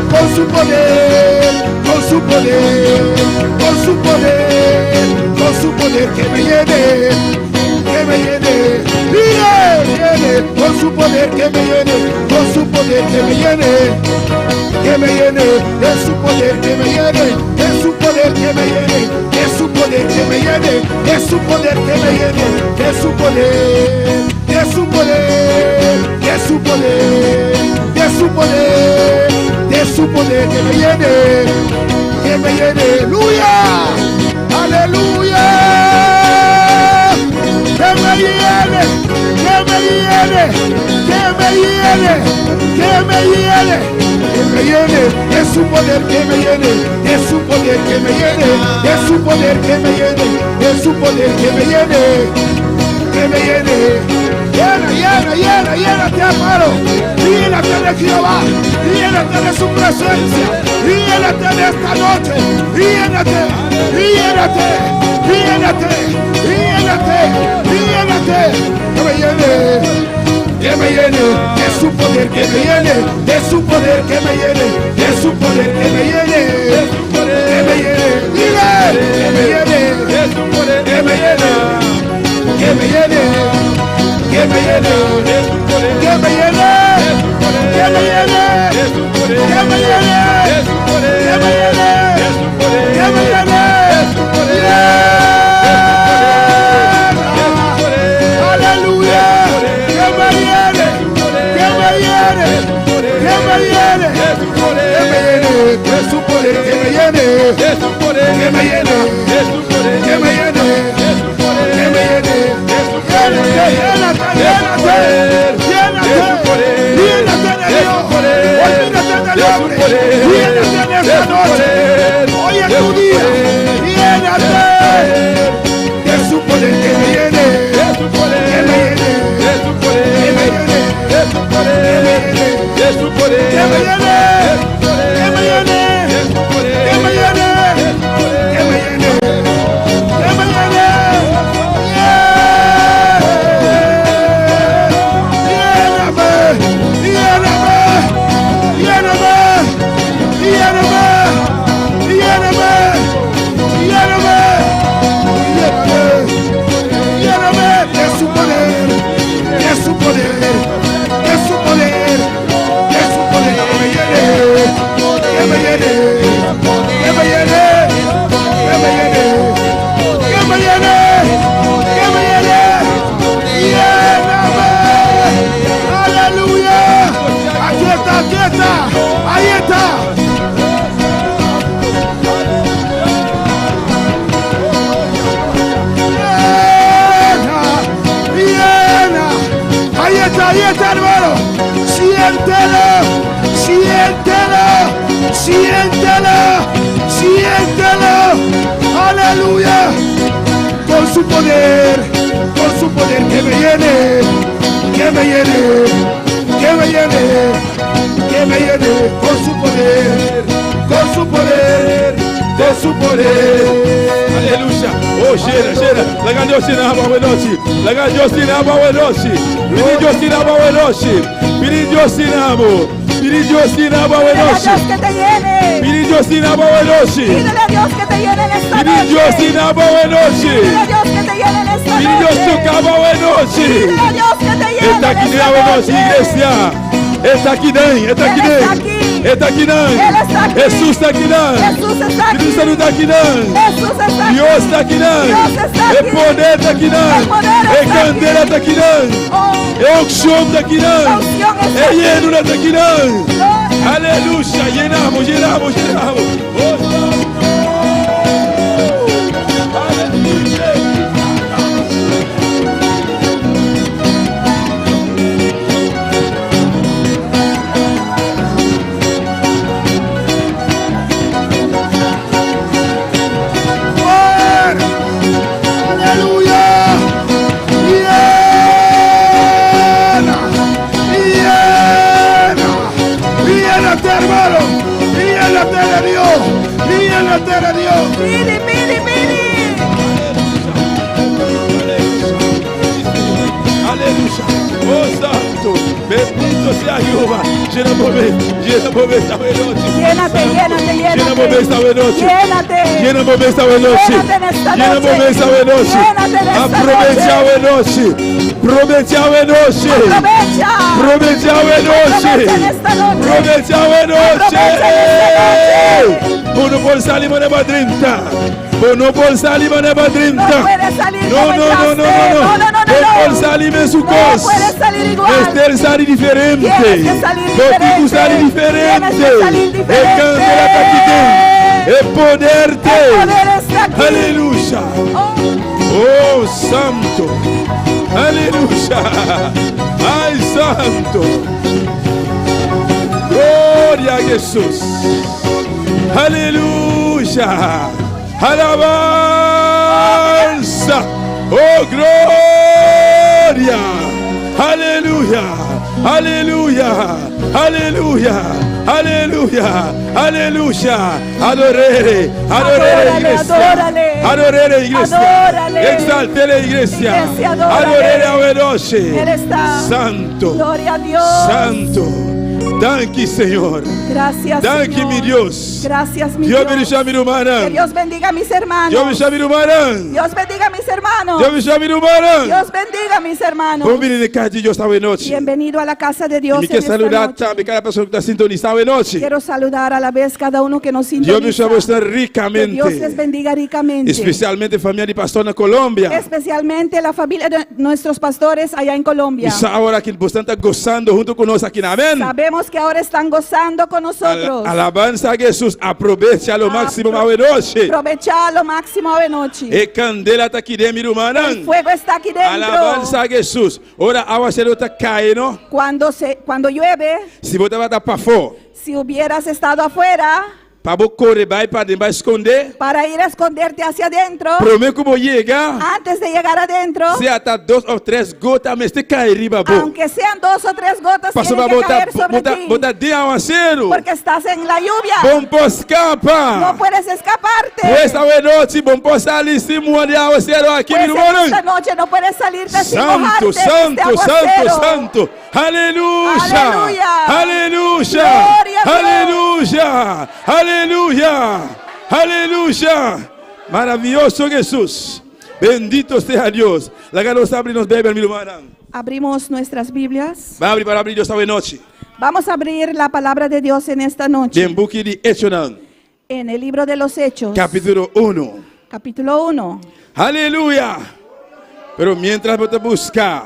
con su poder, con su poder, con su poder, con su poder, que me llene, que me llene, dile, llene, con su poder, que me llene, con su poder, que me llene, que me llene, de su poder, que me llene, de su poder, que me llene, de su poder, que me llene, de su poder, que me llene, de su poder, de su poder, de su poder, de su poder, de su poder, que me llene, aleluya, aleluya, que me llene, que me llene, que me llene, que me llene, que me llene, de su poder, que me llene, de su poder, que me llene, de su poder, que me llene, de su poder, que me llene, que me llene. Llena, llena, llena, llénate, hermano. Llénate de Jehová, llénate de su presencia, llénate de esta noche, llénate, llénate, llénate, llénate, llénate, que me llene. Que me llene de su poder, que me llene de su poder, que me llene de su poder, que me llene, que me llene, dile, que me llene, que me llene, que me llene, que me llene, que me llene, que me llene, que me llene, que me llene, que me llene, Aleluya, que me llene, que me llene, que me llene, que me llene, de su poder, que me llene, que me llene, que me llene, que me llene, llénate, llénate, llénate, llénate de Dios, olvídate del hombre, llénate en esta noche, hoy es tu día, llénate de su poder, que me llene, que me llene, que me llene, que me llene, que me llene, que me llene, que me llene, que me llene, que me llene. Lléname, lléname, lléname, lléname, lléname, lléname, lléname, lléname de su poder, de su poder, de su poder, de su poder, que me llene, que me llene, que me llene, que me llene, que me llene, que me llene, lléname, aleluya, aquí está, aquí está, ahí está. Llena, llena. Ahí está, ahí está, hermano. Siéntelo, siéntelo, siéntelo, siéntelo. Aleluya. Con su poder, con su poder que me llene, que me llene, que me llene, que me llene con su poder, con su poder, con su poder. Aleluya. Oh, llena, llena. Laga Dios llena, buena noche. Laga Dios llena, buena noche. Pidi Dios llena, buena noche. Pidi Dios llena, Pidi Dios llena, buena Pídele a noche. Dios que te llene. Pidi Dios llena, buena noche. Pídele a Dios que te llene en esta Pidi noche. Dios llena, buena noche. Pídele a Dios que te llene en esta Pidi Dios noche. toca, buena noche. Pídele a Dios que te llene Está en aquí, esta buena noche, noche. iglesia. Está aquí, Dan. Está aquí, Él está Dan. aquí. Está aquí, Dan. Él está aquí. Jesús está aquí, Dan. Jesús está aquí. Cristo está aquí, Dan. Jesús está aquí. Dios está aquí, Dan. Dios está El aquí. poder está aquí, Dan. El poder El está candela aquí. está aquí, Dan. Oh, El unción está aquí, la Dan. unción está El aquí. llenura está aquí, Dan. Gloria. Aleluya. Llenamos, llenamos, llenamos. Oh, Aleluya. Poder. Aleluya. Llena. Llena. Llénate, hermano. Llénate de Dios. Llénate de Dios. Pide, pide, pide. Aleluya. Oh Santo, bendito sea Jehová. Lléname, lléname esta noche. Llénate, llénate, llénate. Lléname esta noche. Llénate. Lléname esta noche. Llénate en esta Lléname noche. esta noche. Llénate en esta Aprovecha noche. noche. Aprovecha noche. Aprovecha. Aprovecha noche. Aprovecha en esta noche. Aprovecha noche. Aprovecha en esta noche. Uno por salir, mané 30. Uno por salir, mané 30. No puedes salir No, como no, no, no, entraste. no, No, no, no, no, No no. por salir en su No cos. puedes salir igual. Esther salir diferente. Tienes que salir Boticu diferente. salir diferente. Tienes que salir El diferente. candela está aquí. El poderte. El poder está aquí. Aleluya. Oh, Oh, santo. Aleluya. Ay, santo. Gloria a Jesús. Aleluya. Alabanza. Oh, gloria. Aleluya. Aleluya. Aleluya. Aleluya. Aleluya. Adorere. Adorere, Adórale, iglesia. adórale. Adorele, iglesia. Adórale. Exaltele, iglesia. Iglesia, adórale. Adorele awe nochi. Él está. Santo. Gloria a Dios. Santo. Danki, Señor. Gracias, Danki, Señor. mi Dios. Gracias, mi Dios Dios. bendiciona mi Que rumannan. Dios bendiga a mis hermanos. Dios bendiciona mi rumannan. Dios bendiga a mis hermanos. Dios bendiciona mi rumannan. Dios bendiga a mis hermanos. Bon bini na kas di Dios awe nochi. Bienvenido a la casa de Dios. Mi en ke esta saludá noche. tambe kada persona ku ta sintonisá awe nochi. Quiero saludar a la vez cada uno que nos Dios sintoniza. bendiciona boso Que rikamente. Dios les bendiga ricamente. Espesialmente famia di pastor na Colombia. Especialmente la familia de nuestros pastores allá en Colombia. I sa awor aki boso ta gosando huntu ku nos aki, amèn? Sabemos que ahora están gozando con nosotros. Alabansa na Hesus, aprovechá lo máksimo awe nochi. Aprovecha lo máximo awe nochi. E kandela ta aki den, El rumannan. fuego está aquí dentro. Alabansa na Hesus. Ora áwaseru ta kai, no? Cuando llueve, Si bo tabata pafó, si hubieras estado afuera pa bo kore bai paden bai skonde, para ir a esconderte hacia adentro, promé ku bo yega, antes de llegar adentro, sea ta dos òf tres gota, mester kai riba bo. aunque sean dos o tres gotas, Paso tienen pa que caer bo ta, sobre bo ta, ti, bo ta den áwaseru. porque estás en la lluvia. Bo n' por skapa. No puedes escaparte. Pues awe nochi, bo n' por sali sin muha di áwaseru aki, Pues mi en ruman. esta noche no puedes salirte sin Santo, mojarte de este santo, santo, aguacero. santo. Aleluya. Aleluya. Aleluya. Gloria a Dios. Aleluya. Aleluya. Aleluya. Maravioso Hesus. Bendito sea Dios. Laga nos habri nos Beibel, mi ruman. Abrimos nuestras Biblias. Ban habri palabra di Dios awe nochi. Vamos a abrir la palabra de Dios en esta noche. Den buki di Echonan, En el libro de los Hechos, kapítulo 1. capítulo 1. Aleluya. Pero mientras bo ta buska,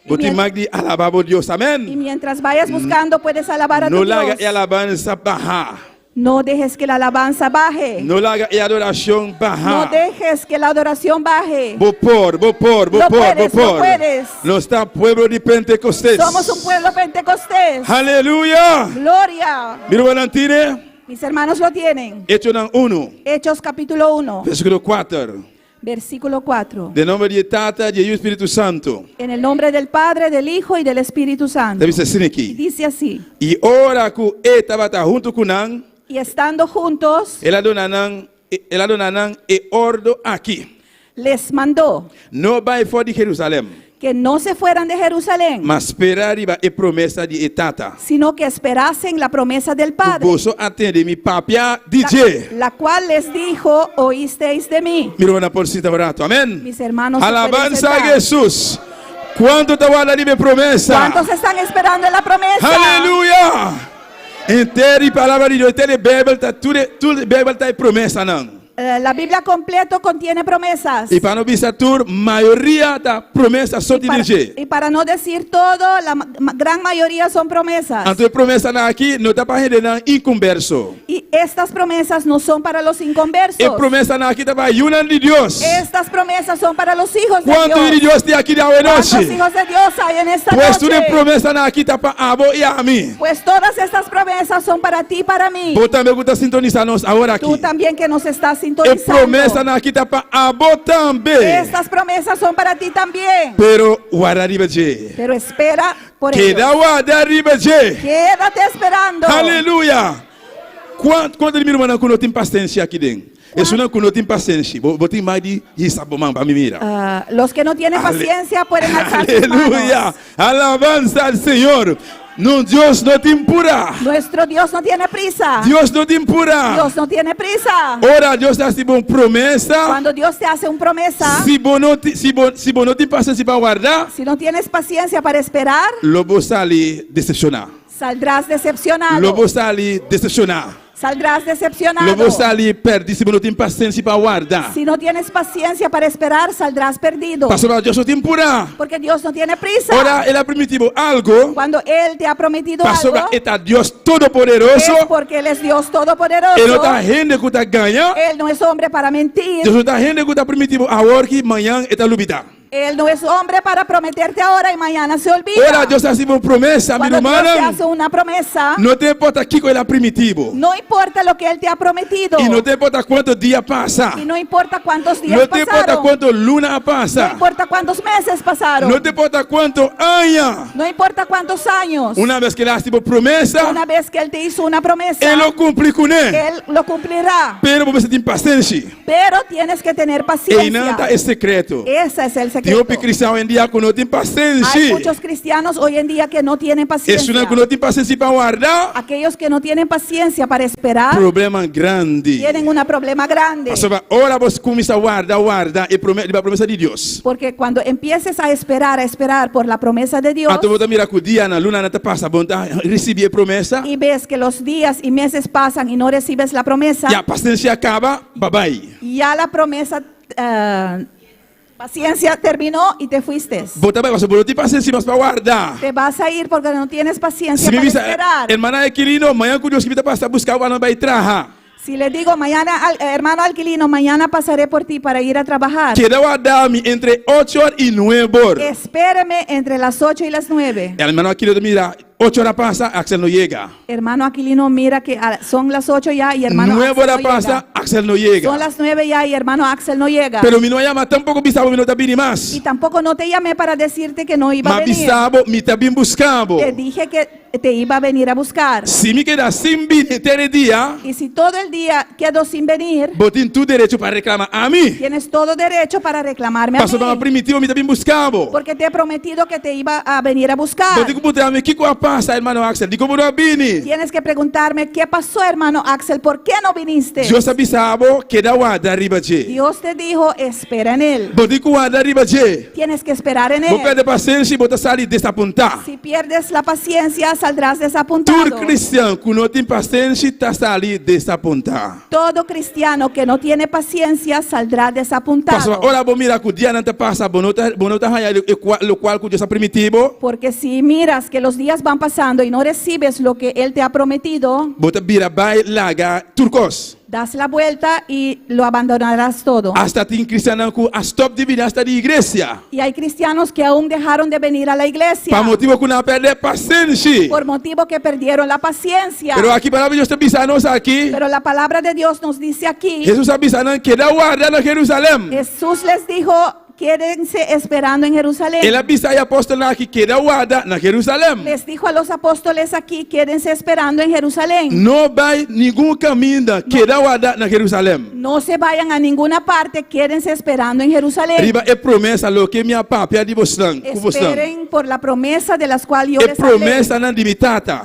bo tin mag di alabá Dios. Y Amèn. mientras vayas buscando, puedes alabar a No tu laga Dios. e alabansa baha. No dejes que la alabanza baje. No laga e adorashon baha. No dejes que la adoración baje. Bo por, bo por, No bo por, puedes, bo por. no puedes. Nos ta pueblo di Pentekostés. Somos un pueblo pentecostés. Aleluya. Gloria. Mi rumannan tin'é, Mis hermanos lo tienen. Echonan 1, Hechos capítulo 1, versíkulo 4. versículo 4. Den nòmber di Tata, di Yu Spiritu Santu. En el nombre del Padre, del Hijo y del Espíritu Santo. Ta bisa asina Y aki. dice así. I ora ku e tabata huntu ku nan, Y estando juntos, el a duna nan, el a duna nan e òrdu aki. les mandó No bai for di Jerusalèm, que no se fueran de Jerusalén, ma spera riba e promesa di Tata. sino que esperasen la promesa del Padre, Boso a tende mi papia di dje. la cual les dijo, oísteis de mí. Mi rumannan por sinta un ratu. Amèn. Mis hermanos se pueden Alabansa na sentar. Hesus. Kuantu ta warda e promesa? ¿Cuántos están esperando la promesa? Aleluya. Henter palabra di Dios, henter Beibel ta tur tur Beibel ta promesanan. La Biblia completo contiene promesas. I pa no bisa tur, mayoria ta promesa so Y para, di y para no decir todo, la gran mayoría son promesas. Anto e promesanan aki no ta pa hendenan inkonverso. Y estas promesas no son para los inconversos. E promesanan aki ta pa yunan di Dios. Estas promesas son para los hijos de Kuantu Dios. di Dios tin aki awe ¿Cuántos nochi? hijos de Dios hay en esta Pues tur noche? promesanan aki ta pa abo i ami. Pues todas estas promesas son para ti y para mí. Bo tambe ku ta sintonisá nos awor aki. Tú también que nos estás E sintonizando. promesanan aki ta pa abo tambe. Estas promesas son para ti también. Pero warda riba dje. Pero espera por Keda ellos. warda riba dje. Quédate esperando. Aleluya. Kuantu kuantu di mi rumannan ku no tin pasenshi aki den? Esunnan ku no tin pasenshi. Bo tin mag di hisa bo man pa mi mira. Ah, los que no tienen paciencia pueden alzar sus Aleluya. manos. Alabansa na Señor. No, Dios no tin purá. Nuestro Dios no tiene prisa. Dios no tin purá. Dios no tiene prisa. Ora Dios hasi bo un promesa. Cuando Dios te hace una promesa, Si bo no si bo, si bo no tin pasenshi pa warda, si no tienes paciencia para esperar, lo bo sali desepshoná. saldrás decepcionado. Lo bo sali desepshoná. Saldrás decepcionado. Lo bo sali pèrdí si bo no tin pasenshi pa warda. Si no tienes paciencia para esperar, saldrás perdido. Pasobra Dios no tin purá. Porque Dios no tiene prisa. Ora El a primintí bo algu. Cuando Él te ha prometido Pasobra algo, e ta Dios Todopoderoso. es porque Él es Dios Todopoderoso. E no ta hende ku ta gaña. Él no es hombre para mentir. Dios no ta hende ku ta primintí bo awor ku mañan e ta lubidá. Él no es hombre para prometerte ahora y mañana se olvida. Ora Dios hasi bo un promesa, mi Cuando Dios te rumannan, hace una promesa, no ta importá kiko el a primintí bo. no importa lo que Él te ha prometido. I no ta importá kuantu dia pasa. Y no importa cuántos días No ta importá pasaron. kuantu luna a No pasa. importa cuántos meses pasaron. No ta importá kuantu aña. No importa cuántos años. Unabes ku el a hasi bo promesa, Una vez que Él te hizo una promesa, e lo kumpli kuné. Él lo cumplirá. Pero bo mester tin pasenshi. Pero tienes que tener paciencia. Einan ta e sekreto. Ese es el Tin secreto. hopi kristian awendia ku no tin Hay pasenshi. muchos cristianos hoy en día que no tienen paciencia. Esunnan ku no tin pasenshi pa warda, Aquellos que no tienen paciencia para esperar problema grandi. tienen un problema grande. Pasobra ora bo kuminsá warda, warda e prome, riba promesa di Dios. Porque cuando empieces a esperar, a esperar por la promesa de Dios Anto bo ta mira ku dianan, lunanan ta pasa, bo no ta risibí e promesa. y ves que los días y meses pasan y no recibes la promesa, Ya pasenshi a kaba, b'a bai. ya la promesa, eh, paciencia terminó y te fuiste. Bo ta bai pasobra bo no tin pasenshi mas pa warda. Te vas a ir porque no tienes paciencia Si mi para bisa, esperar. hermana Aquilino, mañan ku Dios ke mi ta pasa buska bo pa nos bai traha. Si le digo mañana, al, eh, hermano Aquilino, mañana pasaré por ti para ir a trabajar. Keda warda mi entre ocho or i nuebe or. Espéreme entre las 8 y las 9. Hermano Aquilino ta mira, ocho or a pasa, Axel no yega. Hermano Aquilino mira que son las 8 ya y hermano Nuebe Axel or a no pasa, llega. Axel no yega. Son las 9 ya y hermano Axel no llega. Pero mi no a yama tampoko bisa bo mi no ta bini mas. Y tampoco no te llamé para decirte que no iba a M'a venir. bisa bo mi ta bin buska bo. Te dije que te iba a venir a buscar. Si mi keda sin bini henter e dia, Y si todo el día quedo sin venir, bo tin tur derecho pa reklamá ami. tienes todo derecho para reclamarme a Pasobra mí. m'a primintí bo mi ta bin buska bo. Porque te he prometido que te iba a venir a buscar. Bo tin ku puntra mi kiko a pasa, hermano Axel, dikon bo no a bini? Tienes que preguntarme qué pasó, hermano Axel, ¿por qué no viniste? Dios a bisa bo keda warda riba dje. Dios te dijo, espera en él. Bo tin ku warda riba dje. Tienes que esperar en Bo él. pèrdè pasenshi, bo ta sali desapuntá. Si pierdes la paciencia, saldrás desapuntado. Tur kristian ku no tin pasenshi ta sali desapuntá. Todo cristiano que no tiene paciencia saldrá desapuntado. Pasobra ora bo mira ku dianan ta pasa, bo no ta bo no ta haña e kua lokual ku Dios a primintí bo. Porque si miras que los días van pasando y no recibes lo que Él te ha prometido, Bo ta bira bai laga tur kos. Das la vuelta y lo abandonarás todo. Hasta tin kristiannan ku a stòp di bini hasta di iglesia. Y hay cristianos que aún dejaron de venir a la iglesia. Pa motibu ku nan a pèrdè pasenshi. Por motivo que perdieron la paciencia. Pero aki palabra di Dios ta bisa nos aki. Pero la palabra de Dios nos dice aquí. Hesus a bisa nan keda warda na Jerusalèm. Jesús les dijo, Quédense esperando en Jerusalén. El a bisa e apòstelnan aki, Keda warda na Jerusalèm. Les dijo a los apóstoles aquí, Quédense esperando en Jerusalén. No bai ningun kaminda, keda warda na Jerusalèm. No se vayan a ninguna parte, quédense esperando en Jerusalén. Riba e promesa loke mi a papia di bosnan, ku bosnan. Esperen por la promesa de las cual yo E les hablé. promesanan di mi Tata.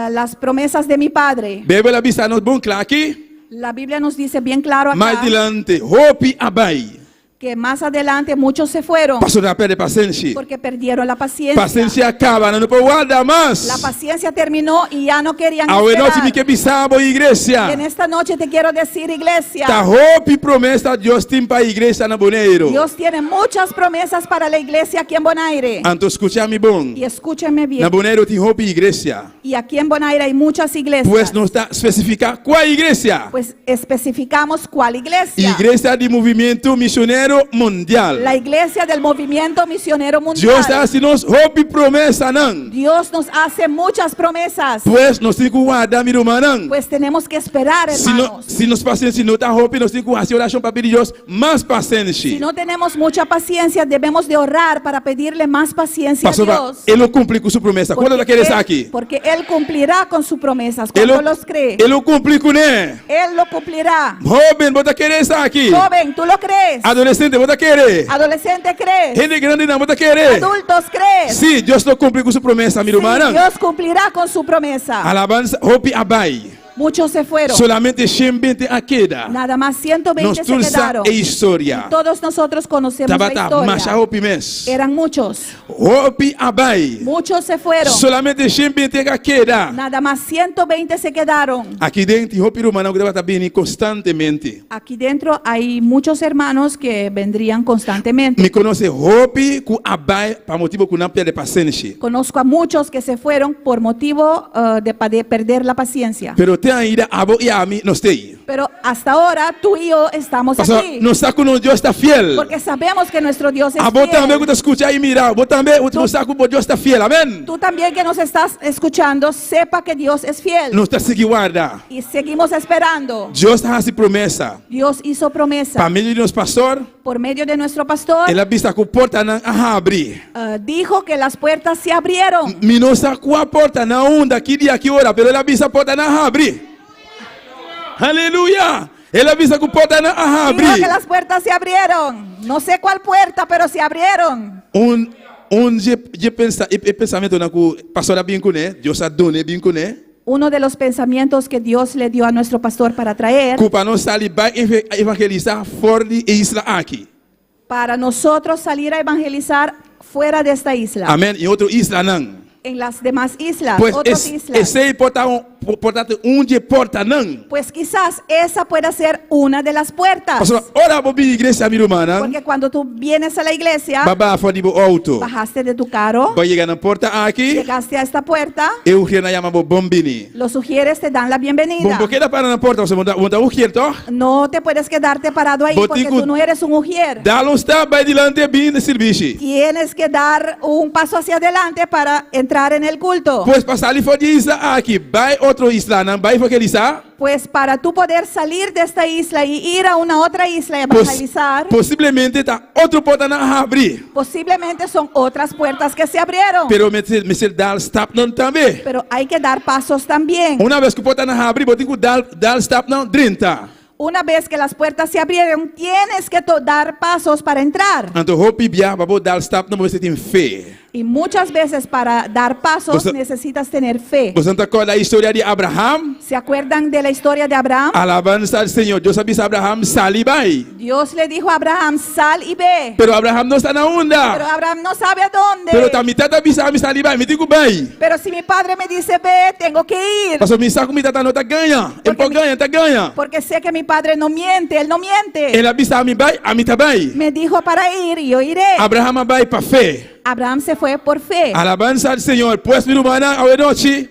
Las promesas de mi Padre. Beibel a bisa nos bon kla aki. La Biblia nos dice bien claro acá. Mas dilanti, hopi a bai. Que más adelante muchos se fueron. Pasobra nan a perde pasenshi. Porque perdieron la paciencia. Pasenshi a kaba, nan no por warda mas. La paciencia terminó y ya no querían Awe esperar. nochi mi ke bisa bo iglesia. Y en esta noche te quiero decir, iglesia. Ta hopi promesa Dios tin pa iglesia na Boneiru. Dios tiene muchas promesas para la iglesia aquí en Bonaire. Anto skucha mi bon. Y escúcheme bien. Na Boneiru tin hopi iglesia. Y aquí en Bonaire hay muchas iglesias. Pues nos ta spesifiká kua iglesia. Pues especificamos cuál iglesia. Iglesia di Movimiento Misionero Mundial. La iglesia del Movimiento Misionero Mundial. Dios ta hasi nos hopi promesanan. Dios nos hace muchas promesas. Pues nos tin ku warda, mi rumannan. Pues tenemos que esperar, Si no, hermanos. si nos pasenshi no ta hopi, nos tin ku hasi orashon pa pidi Dios mas pasenshi. Si no tenemos mucha paciencia, debemos de orar para pedirle más paciencia a Pasobra Dios. E lo kumpli ku su promesa. Kuantu ta kere esaki? Porque Él cumplirá con sus promesas. E lo, ¿Cuántos los cree? E lo kumpli kuné. Él lo cumplirá. Hóben, bo ta kere esaki? Joven, ¿tú lo crees? Adolesente, bo ta kere? Adolescente, ¿crees? Hende grandinan, bo ta kere? Adultos, ¿crees? Sí, Dios lo kumpli ku su promesa, mi Sí, rumannan. Dios cumplirá con su promesa. Alabansa, hopi a bai. Muchos se fueron. Solamente 120 a keda. Nada más 120 Nos se tur sa quedaron. e historia. Y todos nosotros conocemos la Tabata historia. masha hopi mes. Eran muchos. Hopi a bai. Muchos se fueron. Solamente 120 a keda. Nada más 120 se quedaron. Aki den tin hopi rumannan ku tabata bini konstantemente. Aquí dentro hay muchos hermanos que vendrían constantemente. Mi konosé hopi ku a bai pa motibu ku nan pèrdè pasenshi. Conozco a muchos que se fueron por motivo eh, de, de perder la paciencia. Pero te te ainda abo i ami nos t'ei. Pero hasta ahora tú y yo estamos Pasobra aquí. nos sa ku nos Dios ta fiel. Porque sabemos que nuestro Dios es Abo tambe fiel. ku ta skucha i mira, bo tambe bo sa ku bo Dios ta fiel. Amèn. Tú también que nos estás escuchando, sepa que Dios es fiel. Nos ta sigui warda. Y seguimos esperando. Dios a hasi promesa. Dios hizo promesa. Pa medio di nos pastor, Por medio de nuestro pastor, el a bisa ku portanan a habri. eh, dijo que las puertas se abrieron. Mi no sa kua porta, na unda, ki dia, ki ora, pero el a bisa portanan a habri. Aleluya! El a bisa ku portanan a habri. Dijo que las puertas se abrieron. No sé cuál puerta, pero se abrieron. Un un dje dje pensa e e pensamentonan ku pastor a bin kuné, Dios a dun'é bin kuné. Uno de los pensamientos que Dios le dio a nuestro pastor para traer. Ku pa nos sali bai evangelisá for di e isla aki. Para nosotros salir a evangelizar fuera de esta isla. Amén, i otro islanan. En las demás islas, Pues otras es, islas. esei por ta un, por ta un di e portanan. Pues quizás esa pueda ser una de las puertas. Pasobra ora bo bini iglesia, mi rumannan, Porque cuando tú vienes a la iglesia, bo a baha for di bo outo. bajaste de tu carro, Bo yega na porta aki, llegaste a esta puerta, e ujernan yama bo bon bini. los ujieres te dan la Bo bienvenida. no keda para na porta, pasobra bo no ta ujer, tòg? No te puedes quedarte parado ahí Bo porque tin ku tú no eres un ujier. Dal un stap bai dilanti bin den sirbishi. Tienes que dar un paso hacia adelante para entrar en el culto. Pues pa sali for di e isla aki bai otro islanan bai evangelisá. Pues para tú poder salir de esta isla y ir a una otra isla y evangelizar. Posiblemente ta otro portanan a habri. Posiblemente son otras puertas que se abrieron. Pero mester mester dal stapnan tambe. Pero hay que dar pasos también. Una bes ku portanan habri bo tin ku dal dal stapnan drenta. Una vez que las puertas se abrieron, tienes que dar pasos para entrar. Anto hopi bia pa bo dal stapnan bo mester tin fe. Y muchas veces para dar pasos Boso, necesitas tener fe. Boso ta kòrda e historia di Abraham? Se acuerdan de la historia de Abraham? Alabansa al Señor. Dios a bisa Abraham, Sali bai. Dios le dijo a Abraham, sal y ve. Pero Abraham no sa na unda. Pero Abraham no sabe a dónde. Pero ta mi tata a bisa mi sali bai, mi tin ku bai. Pero si mi padre me dice ve, tengo que ir. Pasobra mi sa ku mi tata no ta gaña. E por gaña, e ta gaña. Porque sé que mi padre no miente, él no miente. El a bisa mi bai, ami ta bai. Me dijo para ir, y yo iré. Abraham a bai pa fe. Abraham se fue por fe. Alabansa al Señor. Pues mi rumannan, awe nochi.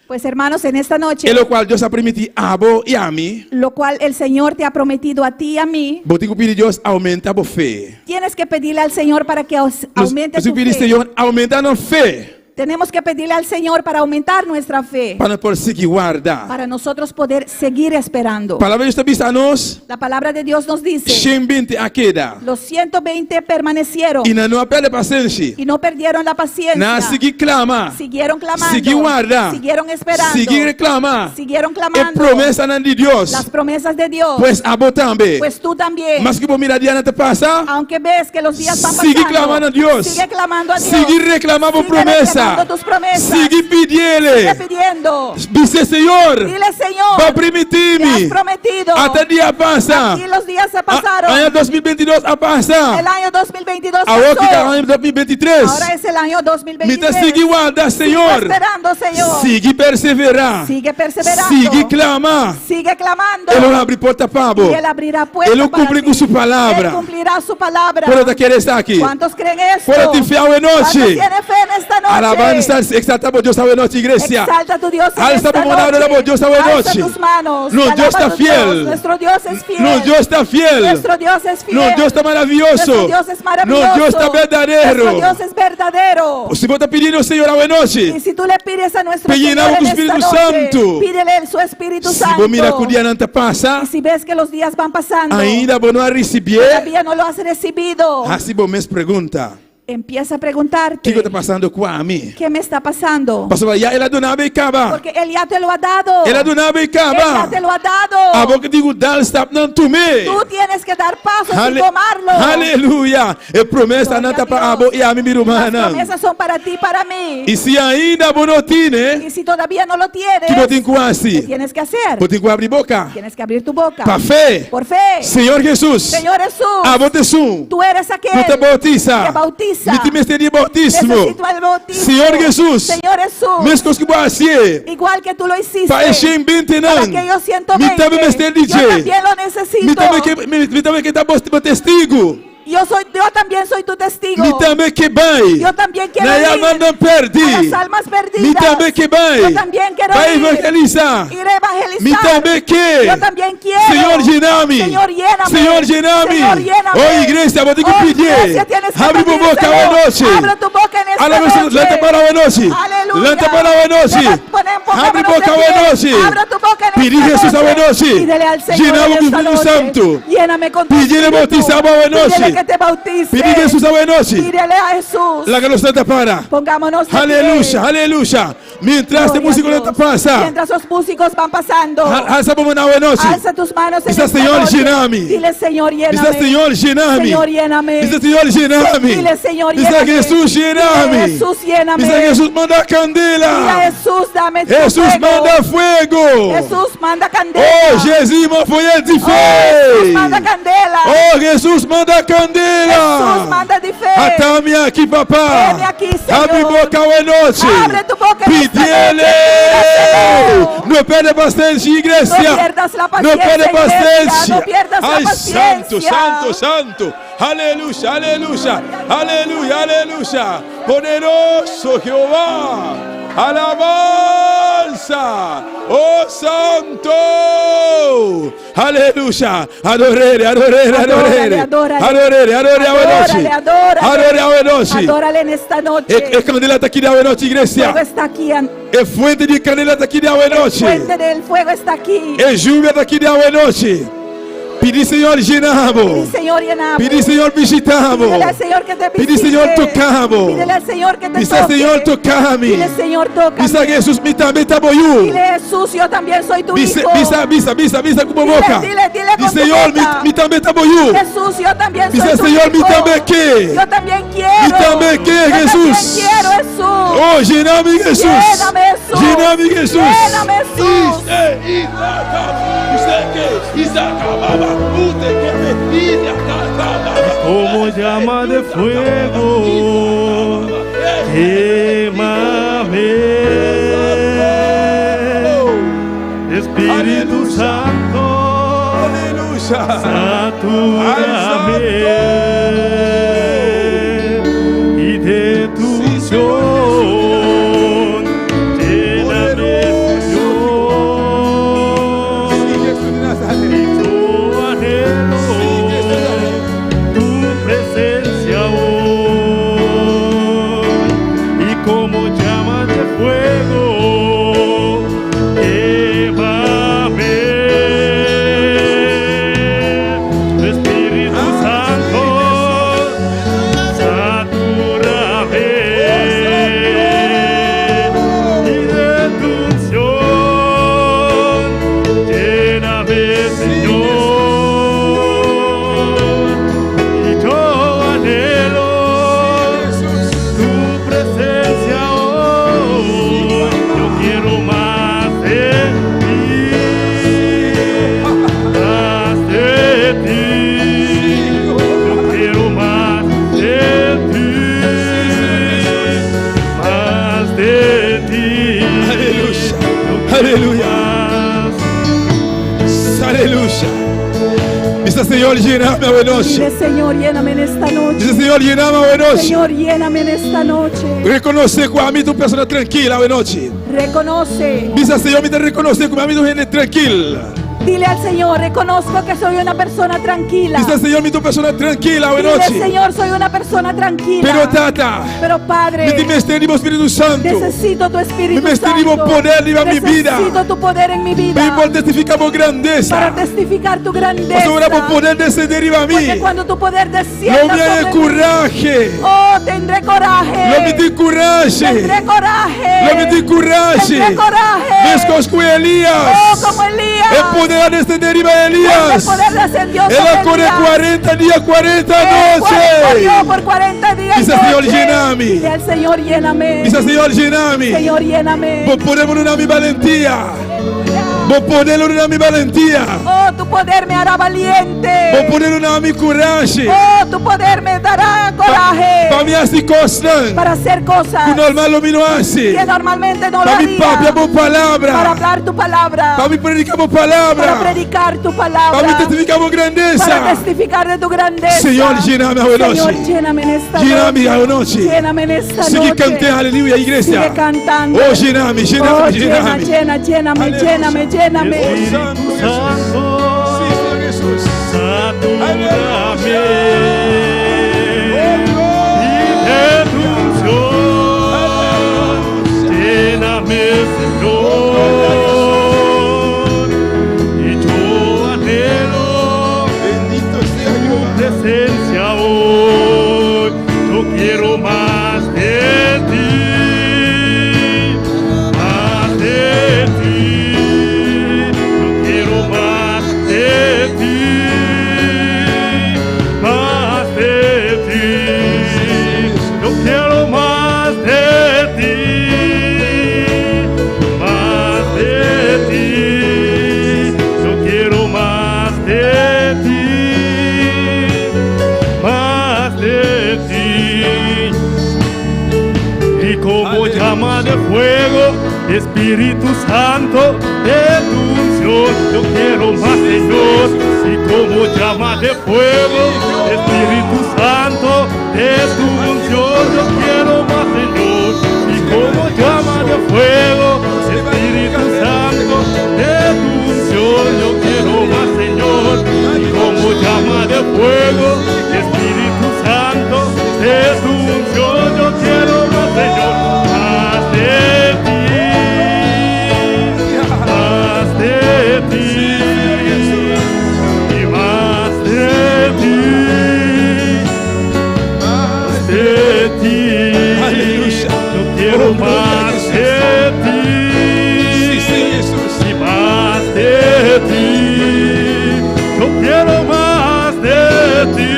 Pues hermanos, en esta noche. E lokual Dios a primiti abo i ami. Lo cual el Señor te ha prometido a ti y a mí. Bo tin ku pidi Dios aumenta bo fe. Tienes que pedirle al Señor para que aumente Nos tin tu ku pidi fe. Señor aumenta nos fe. Tenemos que pedirle al Señor para aumentar nuestra fe. Pa nos por sigui warda. Para nosotros poder seguir esperando. Palabra di Dios ta bisa nos. La palabra de Dios nos dice. 120 a keda. Los 120 permanecieron. I nan no a pèrdè pasenshi. Y no perdieron la paciencia. Nan a sigui clama. Siguieron clamando. Sigui warda. Siguieron esperando. Sigui reclama. Siguieron E clamando. promesanan di Dios. Las promesas de Dios. Pues abo tambe. Pues tú también. Maske bo mira dianan ta pasa. Aunque ves que los días van Sigui pasando. clama na Dios. Sigue clamando a Dios. Sigui reclama bo Sigue promesa. reclamando tus promesas. Sigui pidiele. Sigue pidiendo. Bis'é Señor. Dile Señor. Bo a primití mi. Me has prometido. Ata dia a pasa. Aquí los días se pasaron. Aña 2022 a pasa. El año 2022 Awor pasó. ki ta aña 2023. Ahora es el año 2023. Mi ta sigui warda, Señor. Sigo esperando, Señor. Sigui perseverá. Sigue perseverando. Sigui clama. Sigue clamando. E lo habri porta pa bo. Y él abrirá puerta E lo para cumpli ti. cu su palabra. Él cumplirá su palabra. Cuanto ta kere esaki? ¿Cuántos creen esto? Cuanto tin fe awe nochi? ¿Cuántos tienen fe en esta noche? Alabanza, exalta bo Dios awe nochi, iglesia. Exalta tu Dios en Alza esta bo man, adora bo Dios awe Alza nochi. tus manos. Nos Alaba Dios ta tu fiel. Dios. Nuestro Dios es fiel. Nos Dios ta fiel. Nuestro Dios es fiel. Nos Dios ta maravioso. Nuestro Dios es maravilloso. Nos Dios ta berdadero. Nuestro Dios es verdadero. Si bo ta pidiendo Señor awe nochi. Y si tú le pides a nuestro Pa Señor yena en cu esta Spiritu noche, Santo. pídele su Espíritu Si Santo. bo mira cu dianan ta pasa. Y si ves que los días van pasando. Ainda bo no a ricibié. Todavía no lo has recibido. Haci bo mes pregunta. Empieza a preguntarte. Kico ta pasando cu ami? Qué me está pasando? Pasobra ya el a duna bo caba. Porque él ya te lo ha dado. El a duna bo caba. Él ya te lo ha dado. Abo cu tin cu dal stapnan tum'é. Tú tienes que dar pasos y tomarlo. Aleluya. E promesanan ta pa abo y ami mi rumannan. Las promesas son para ti y para mí. Y si ainda bo no tin'é. Y si todavía no lo tienes. Kico bo tin cu haci? Qué tienes que hacer? Bo tin cu abri boca. Tienes que abrir tu boca. Pa fe. Por fe. Señor Jesus. Señor Jesús. Abo ta esun. Tú eres aquel. Cu ta bautisa. Que bautiza. Mi tin mester di bautismo. Necesito el bautismo. Señor Jesus. Señor Jesús. Mescos cu bo a hacié. Igual que tú lo hiciste. Pa e shen binti nan. Para aquellos 120. Mi tambe mester di Yo dje. también lo necesito. Mi tambe ke, mi, mi tambe ke ta bo, bo testigo. Yo soy, yo también soy tu testigo. Mi tambe ke bai. Yo también quiero Na ir almanan pèrdí. a las almas perdidas. Mi tambe ke bai. Yo también quiero Bai ir. evangelisá. Ir a evangelizar. Mi tambe ke. Yo también quiero. Señor, yena mi. Señor, lléname. Señor, yena mi. Señor, lléname. Oh, iglesia, bo tin ku Oh, pidi. iglesia, tienes que Habri bo boka pedírselo. awe nochi. Abre tu boca en esta Alaba noche. Lanta para awe nochi. Aleluya. Lanta para awe nochi. Levanta- ponen- Habri pongámonos de boka awe pie. nochi. Abra tu boca en Pidi esta Jesus noche. awe nochi. Pídele al Señor Yena en bo ku esta Spiritu noche. Santu. Lléname con tu Pídele espíritu. boutisá awe nochi. Pídele que te bautice. Pidi Jesus awe nochi. Pídele a Jesús. Laga nos lanta para. Pongámonos de Aleluya, pie. aleluya. Mientras e Gloria músiko a ta Dios. pasa. Mientras los músicos van pasando. Alsa bo man awe nochi. Alza tus manos en Bisa esta Señor, noche. llena mi. Dile, Señor, lléname. Bisa Señor, llena mi. Señor, lléname. Bisa Señor, llena mi. Dile, Señor, Bisa lléname. Jesús, llena mi. Dile, Jesús, lléname. Bisa Jesús, manda Dile a candela. Jesús, dame tu Jesús, fuego. manda fuego. Jesús, manda candela. Oh, Jesus, foi de Oh, Jesús, manda fe. candela. Oh, Jesus, manda candela. Jesús, manda de fe. Atame aki, papá. Heme aquí, Señor. Habri boka awe nochi. Abre tu boca en esta Pidiele. noche. No perde pasenshi, iglesia. No pierdas la No paciencia, perde iglesia. pasenshi. No pierdas la Ay, santu, paciencia. santu, santu. Aleluya, aleluya. Aleluya, aleluya. Poderoso Jehová. Alabanza. Oh, santu. Aleluya. Ador'é, ador'é, ador'é. Adórale, adórale. Ador'é, ador'é, Adórale, adórale. Ador'é, awe nochi. Adórale en esta noche. E, e kandela ta aki awe nochi, El fuego iglesia. está aquí. E fuente di kandela ta aki awe nochi. Fuente del fuego está aquí. E yubia ta aki awe nochi. Pidi Señor yena bo. Pidi, Señor, lléname. Pidi Señor bishitá bo. Pídele al Señor que te visite. Pidi Señor toka bo. Pídele al Señor que te Bisa toque. Señor toka mi. Dile, Señor, tócame. Bisa Jesus mi tambe ta bo yu. Dile, Jesús, yo también soy tu Bisa hijo. bisa bisa bisa bisa ku bo Dile, boka. dile, dile con tu Señor mi boca. mi tambe ta bo yu. Jesús, yo también soy Bisa tu Señor mi hijo. tambe ke. Yo también quiero. Mi tambe ke, Yo Jesús. también quiero, Jesús. Oh, yena mi Jesus. Lléname, Jesús. Yena mi Jesus. Lléname, Jesús. Como llama de fuego, quémame. Espíritu Santo, satúrame y de tu unción, lléname, Señor. Y yo anhelo tu presencia hoy y como llama de fuego quémame Espíritu Santo satúrame y de tu unción lléname Señor y yo anhelo tu presencia hoy. Yo quiero más de ti, más de ti. Yo quiero más de ti, más de ti. Aleluya, Yo quiero aleluya. más. Aleluya. Bisa Señor, lléname awe nochi. Dile, Señor, lléname en esta noche. Bisa Señor, lléname awe nochi. Señor, lléname en esta noche. Rekonosé ku ami ta un persona trankil awe nochi. Reconoce. Bisa Señor, mi ta rekonosé ku ami ta un hende trankil. Dile al Señor, reconozco que soy una persona tranquila. Bisa Señor, mi ta un persona trankil awe Dile, nochi. Señor, soy una persona tranquila. Pero Tata, Pero Padre, mi tin mester di Spiritu Santu. necesito tu Espíritu Mi mester di bo Santo. poder riba mi bida. Necesito tu poder en mi vida. Mi por testifiká bo grandesa. Para testificar tu grandeza. Ora bo poder desendé riba mi. Porque cuando tu poder descienda Lo mi sobre mí, kurashi. Oh, tendré coraje. Lo mi tin kurashi. Tendré coraje. Lo mi tin kurashi. Tendré coraje. Meskos ku Elías. Oh, como Elías. E poder a desendé riba Elías. El poder descendió El a sobre kore Elías. 40 dia, 40 Él nochi. corrió por 40 días. y Dice, Señor, noches. lléname. Dile al Señor, lléname. Dice, Señor, lléname. Señor, lléname. Bo poder duna mi balentia. Bo poder lo duna mi balentia. Oh, tu poder me hará valiente. Bo poder lo duna mi kurashi. Oh, tu poder me dará coraje. Pa mi hasi kosnan. Para hacer cosas. Ku normal lo mi no hasi. Que normalmente no lo Pa mi haría. papia bo palabra. Para hablar tu palabra. Pa mi prediká bo palabra. Para predicar tu palabra. Pa mi testifiká bo grandesa. Para testificar de tu grandeza. Señor, lléname awe nochi. Señor, lléname en esta Lléname noche. awe nochi. Lléname en esta Sigui noche. kanta aleluya, iglesia. Sigue cantando. Oh, llena mi, llena Oh, mi, llena llena, mi. llena, lléname, lléname, lléname. Espíritu Santo, satúrame y de tu unción, lléname, Señor. Y yo anhelo tu presencia hoy. Yo quiero más de ti, más de ti. Yo quiero más de ti, más de ti. Yo quiero más de ti, más de ti. Yo quiero más de ti, más de ti. Y como llama de fuego, Espíritu Santo, de tu unción, yo quiero más, Señor. Y como llama de fuego, Espíritu Santo, de tu unción, yo quiero más, Señor. Y como llama de fuego, Espíritu Santo, de tu unción, yo quiero más, Señor. Y como llama de fuego, Espíritu Santo, de tu unción, yo quiero más, Señor. Más de ti, más de ti, y más de ti, más de ti. Yo quiero más de ti, y más de ti. Yo quiero más de ti,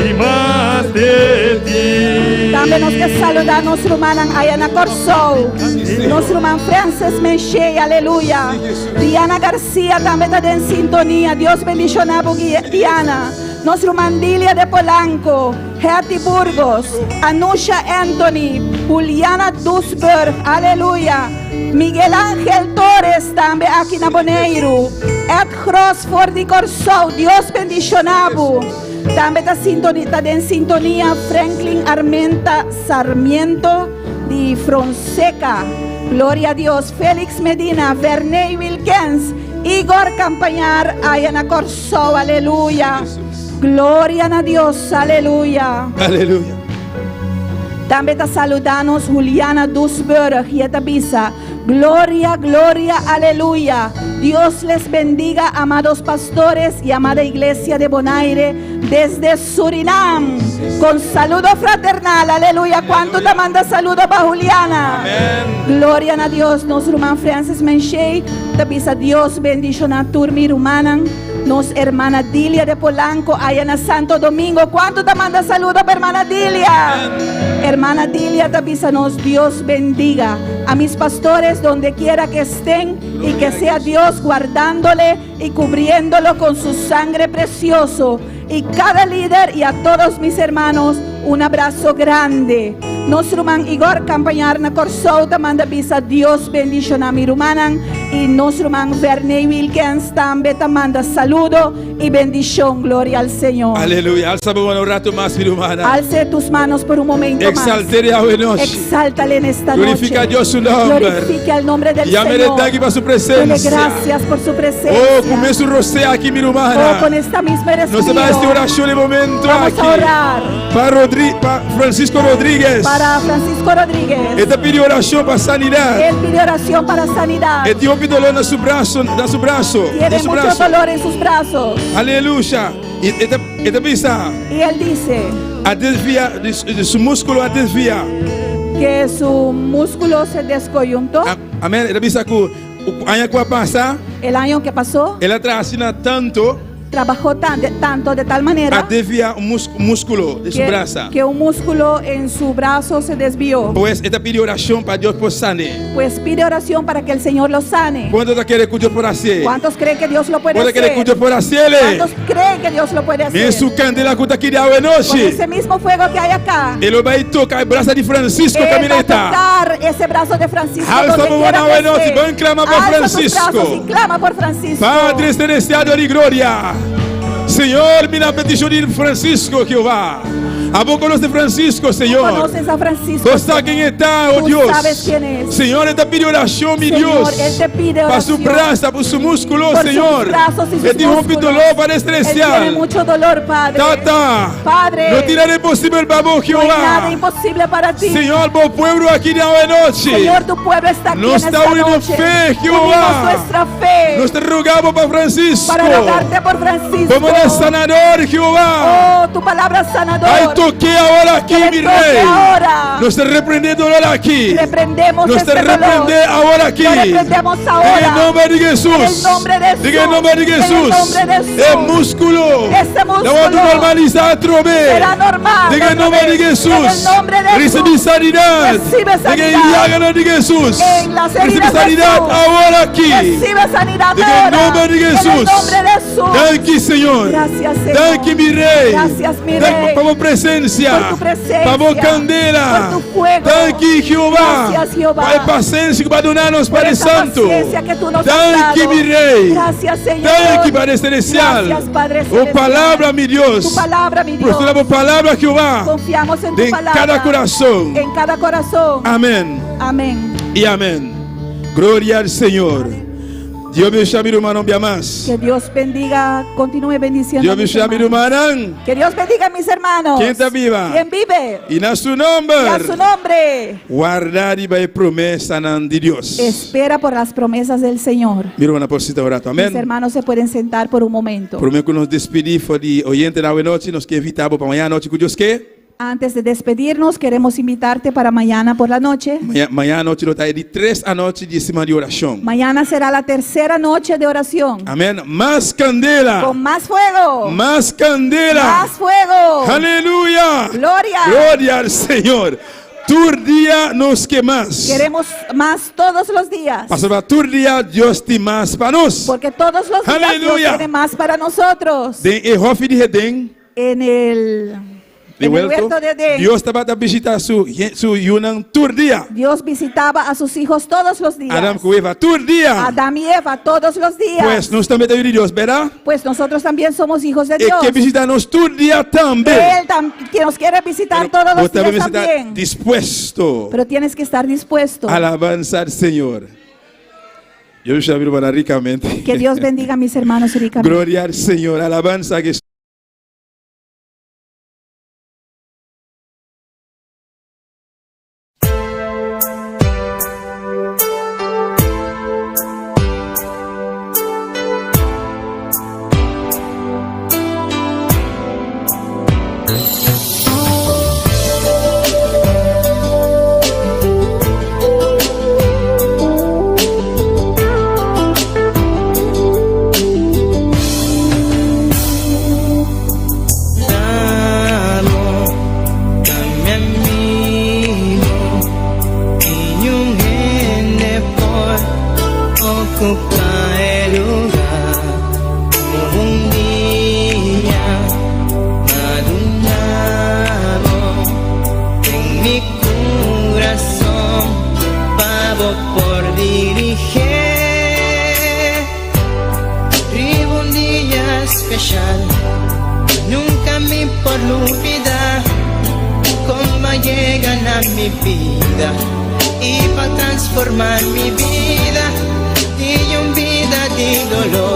y más de ti. Tambe nos ke saludá nos rumannan aya na Kòrsou. Nos ruman Francis Menche, aleluya. Diana Garcia tambe ta den sintonia. Dios bendishoná bo, Diana. Nos ruman Dilia de Polanco, Hetty Burgos, Anusha Anthony, Juliana Dusberg, aleluya. Miguel Ángel Torres tambe aki na Boneiru. Ed Gross for di Kòrsou, Dios bendishoná bo. Tambe ta sintonia, ta den sintonia Franklin Armenta Sarmiento di Fonseca. Gloria a Dios. Félix Medina, Verney Wilkens, Igor Campañar, aya na Kòrsou, aleluya. Gloria na Dios, aleluya. Aleluya. Tambe ta saludá nos Juliana Dusburg i e ta bisa. Gloria, gloria, aleluya. Dios les bendiga, amados pastores y amada iglesia de Bonaire, desde Surinam. Con saludo fraternal, aleluya. Kuantu ta manda saludo pa Juliana? Gloria na Dios. Nos ruman Francis Menche, ta bisa Dios bendishoná tur mi rumannan. Nos hermana Dilia de Polanco, aya na Santo Domingo. Kuantu ta manda saludo pa hermana Dilia? Hermana Dilia ta bisa nos Dios bendiga a mis pastores donde quiera que estén y que sea Dios guardándole y cubriéndolo con su sangre precioso. Y cada líder y a todos mis hermanos un abrazo grande. Nos ruman Igor Campañar na Kòrsou ta manda bisa Dios bendishoná mi rumannan i nos ruman Verney Wilkens tambe ta manda saludo i bendishon. Gloria al Señor. Aleluya. Alsa bo man un ratu mas, mi ruman. Alce tus manos por un momento más. Eksalt'é awe nochi. Exáltale en esta noche. Glorifica a Dios su nomber. Glorifique al nombre del Yam'é Señor. danki pa su Dele presensia. gracias por su presencia. Oh, ku mesun rosea aki, mi ruman. Oh, con esta misma Nos ta bai respiro. hasi orashon e momento Vamos aki. a orar. Pa Rodri, pa Francisco Rodríguez. Para Francisco Rodríguez. E ta pidi orashon pa sanidat. Él pide oración para sanidad. E tin hopi doló na su brasa, na su brasa, Tiene na su mucho brasa. dolor en sus brazos. Aleluya. I e ta, e ta bisa. Y él dice A desviá, su múskulo a desviá. que su músculo se descoyuntó. Amèn. E ta bisa ku aña ku a pasa. El año que pasó. El a traha asina tantu. Trabajó tan, de- tanto de tal manera A desviá un múskulo di su que, brasa. que un músculo en su brazo se desvió. Pues e ta pidi orashon pa Dios por san'é. Pues pide oración para que el Señor lo sane. Kuantu ta kere ku Dios por hasié? ¿Cuántos creen que Dios lo puede Kuantu ta kere ku hacer? Dios por hasié? ¿Cuántos creen que Dios lo puede hacer? Mesun kandela ku ta aki di awe Con nochi. ese mismo fuego que hay acá. E lo bai toka e brasa di Francisco Él va a kaminda e ta. tocar ese brazo de Francisco. Alza donde bo quiera man que awe nochi, esté. ban klama pa Alza tus Francisco. brazos y clama por Francisco. Padre Celestial di gloria. Señor, mira petishon di Francisco, Jehová. Abo konosé Francisco, Señor. Conoces a Francisco. Bo sa ken e ta, oh Tú Dios. sabes quién es. Señor, e ta pidi orashon, mi Señor, Dios. Él te pide Pa su oración. brasa, pa su múskulo, Por sus Señor. brazos y sus E tin hopi músculos. doló, Padre Él tiene Celestial. mucho dolor, Padre. Tata. Padre. No tin nada imposibel pa bo, No hay Jehová. nada imposible para ti. Señor, bo pueblo aki den awe nochi. Señor, tu pueblo está aquí Nos en ta esta uniendo noche. fe, Jehová. Unimos nuestra fe Nos ta roga bo pa Francisco. para rogarte por Francisco. Bo palabra sanador, Jehová. Oh, tu palabra sanador. Ay, tok'é awor aki, Que le mi toque rei. ahora. Nos ta reprendé doló aki. Reprendemos Nos este ta reprendé dolor. awor aki. Lo reprendemos ahora. En nòmber di Hesus. En el nombre de Jesús. Diga en nòmber di En el Hesus. nombre de Jesús. E múskulo. Ese músculo. Lo normalisá atrobe. Será normal. Diga en nòmber di En Hesus. el nombre de Jesús. Risibí sanidat. Recibe Diga sanidad. en llaganan di Hesus. En las Risibí heridas de sanidat Jesús. awor aki. Recibe sanidad Diga en ahora. nòmber di En el Hesus. nombre de Jesús. Danki, Señor. Gracias, Señor. Danki, mi Rei. Gracias, mi Danki Rey. pa bo presensia. Por tu presencia. Pa bo kandela. Por tu fuego. Danki, Jehová. Gracias, Jehová. Pa e pasenshi ku bo a duna nos, Por Padre esa Santu. paciencia que tú nos has Danki, dado. mi Rei. Gracias, Señor. Danki, Padre Celestial. Gracias, Padre Oh, Celestial. palabra, mi Dios. Tu palabra, mi Dios. Por tu palabra, Jehová. Confiamos en tu En palabra. kada kurason. En cada corazón. Amèn. Amén. I amèn. Gloria al Señor. Dios bendishoná mi rumannan un mas. Que Dios bendiga, continúe bendiciendo. Dios a mis bendishoná mi hermanos. rumannan. Que Dios bendiga a mis hermanos. Ken ta biba? ¿Quién vive? I na su Y a nòmber. su nombre. Warda riba e promesanan di Dios. Espera por las promesas del Señor. Mi rumannan por sinta un ratu. Mis Amèn. hermanos se pueden sentar por un momento. Promé ku nos despedí for di oyentenan awe nochi, nos ke invitá pa mañan anochi ku Dios ke. Antes de despedirnos, queremos invitarte para mañana por la noche. Mañan, mañan anochi lo ta di tres anochi di siman di orashon. Mañana será la tercera noche de oración. Amèn. Mas kandela. Con más fuego. Mas kandela. Más fuego. Aleluya. Gloria. Gloria al Señor. Tur dia nos ke mas. Queremos más todos los días. Pasobra tur dia Dios tin mas pa nos. Porque todos los días Dios Aleluya. tiene más para nosotros. Den e hòfi di Edén. En el, De en el huerto, huerto de Edén, Dios tabata bishitá su su yunan tur dia. Dios visitaba a sus hijos todos los días. Adam ku Eva tur dia. Adán y Eva todos los días. Pues nos tambe ta yu di Dios, bèrdat? Pues nosotros también somos hijos de E Dios. ke bishitá nos tur dia tambe. Él que nos quiere visitar todos los Bo tambe días mester ta también. dispuesto. Pero tienes que estar dispuesto. Alabanza al Señor. Dios bendishoná rumannan rikamente. Que Dios bendiga a mis hermanos ricamente. Gloria al Señor. Alabanza a Jesús. Dame amigo y un gente por ocupar el lugar. Un día madunado en mi corazón, pavo por dirigir. Riba un dia espesial, nunka mi por lubidá kon b'a yega na mi bida i pa transformá mi bida di un bida di doló.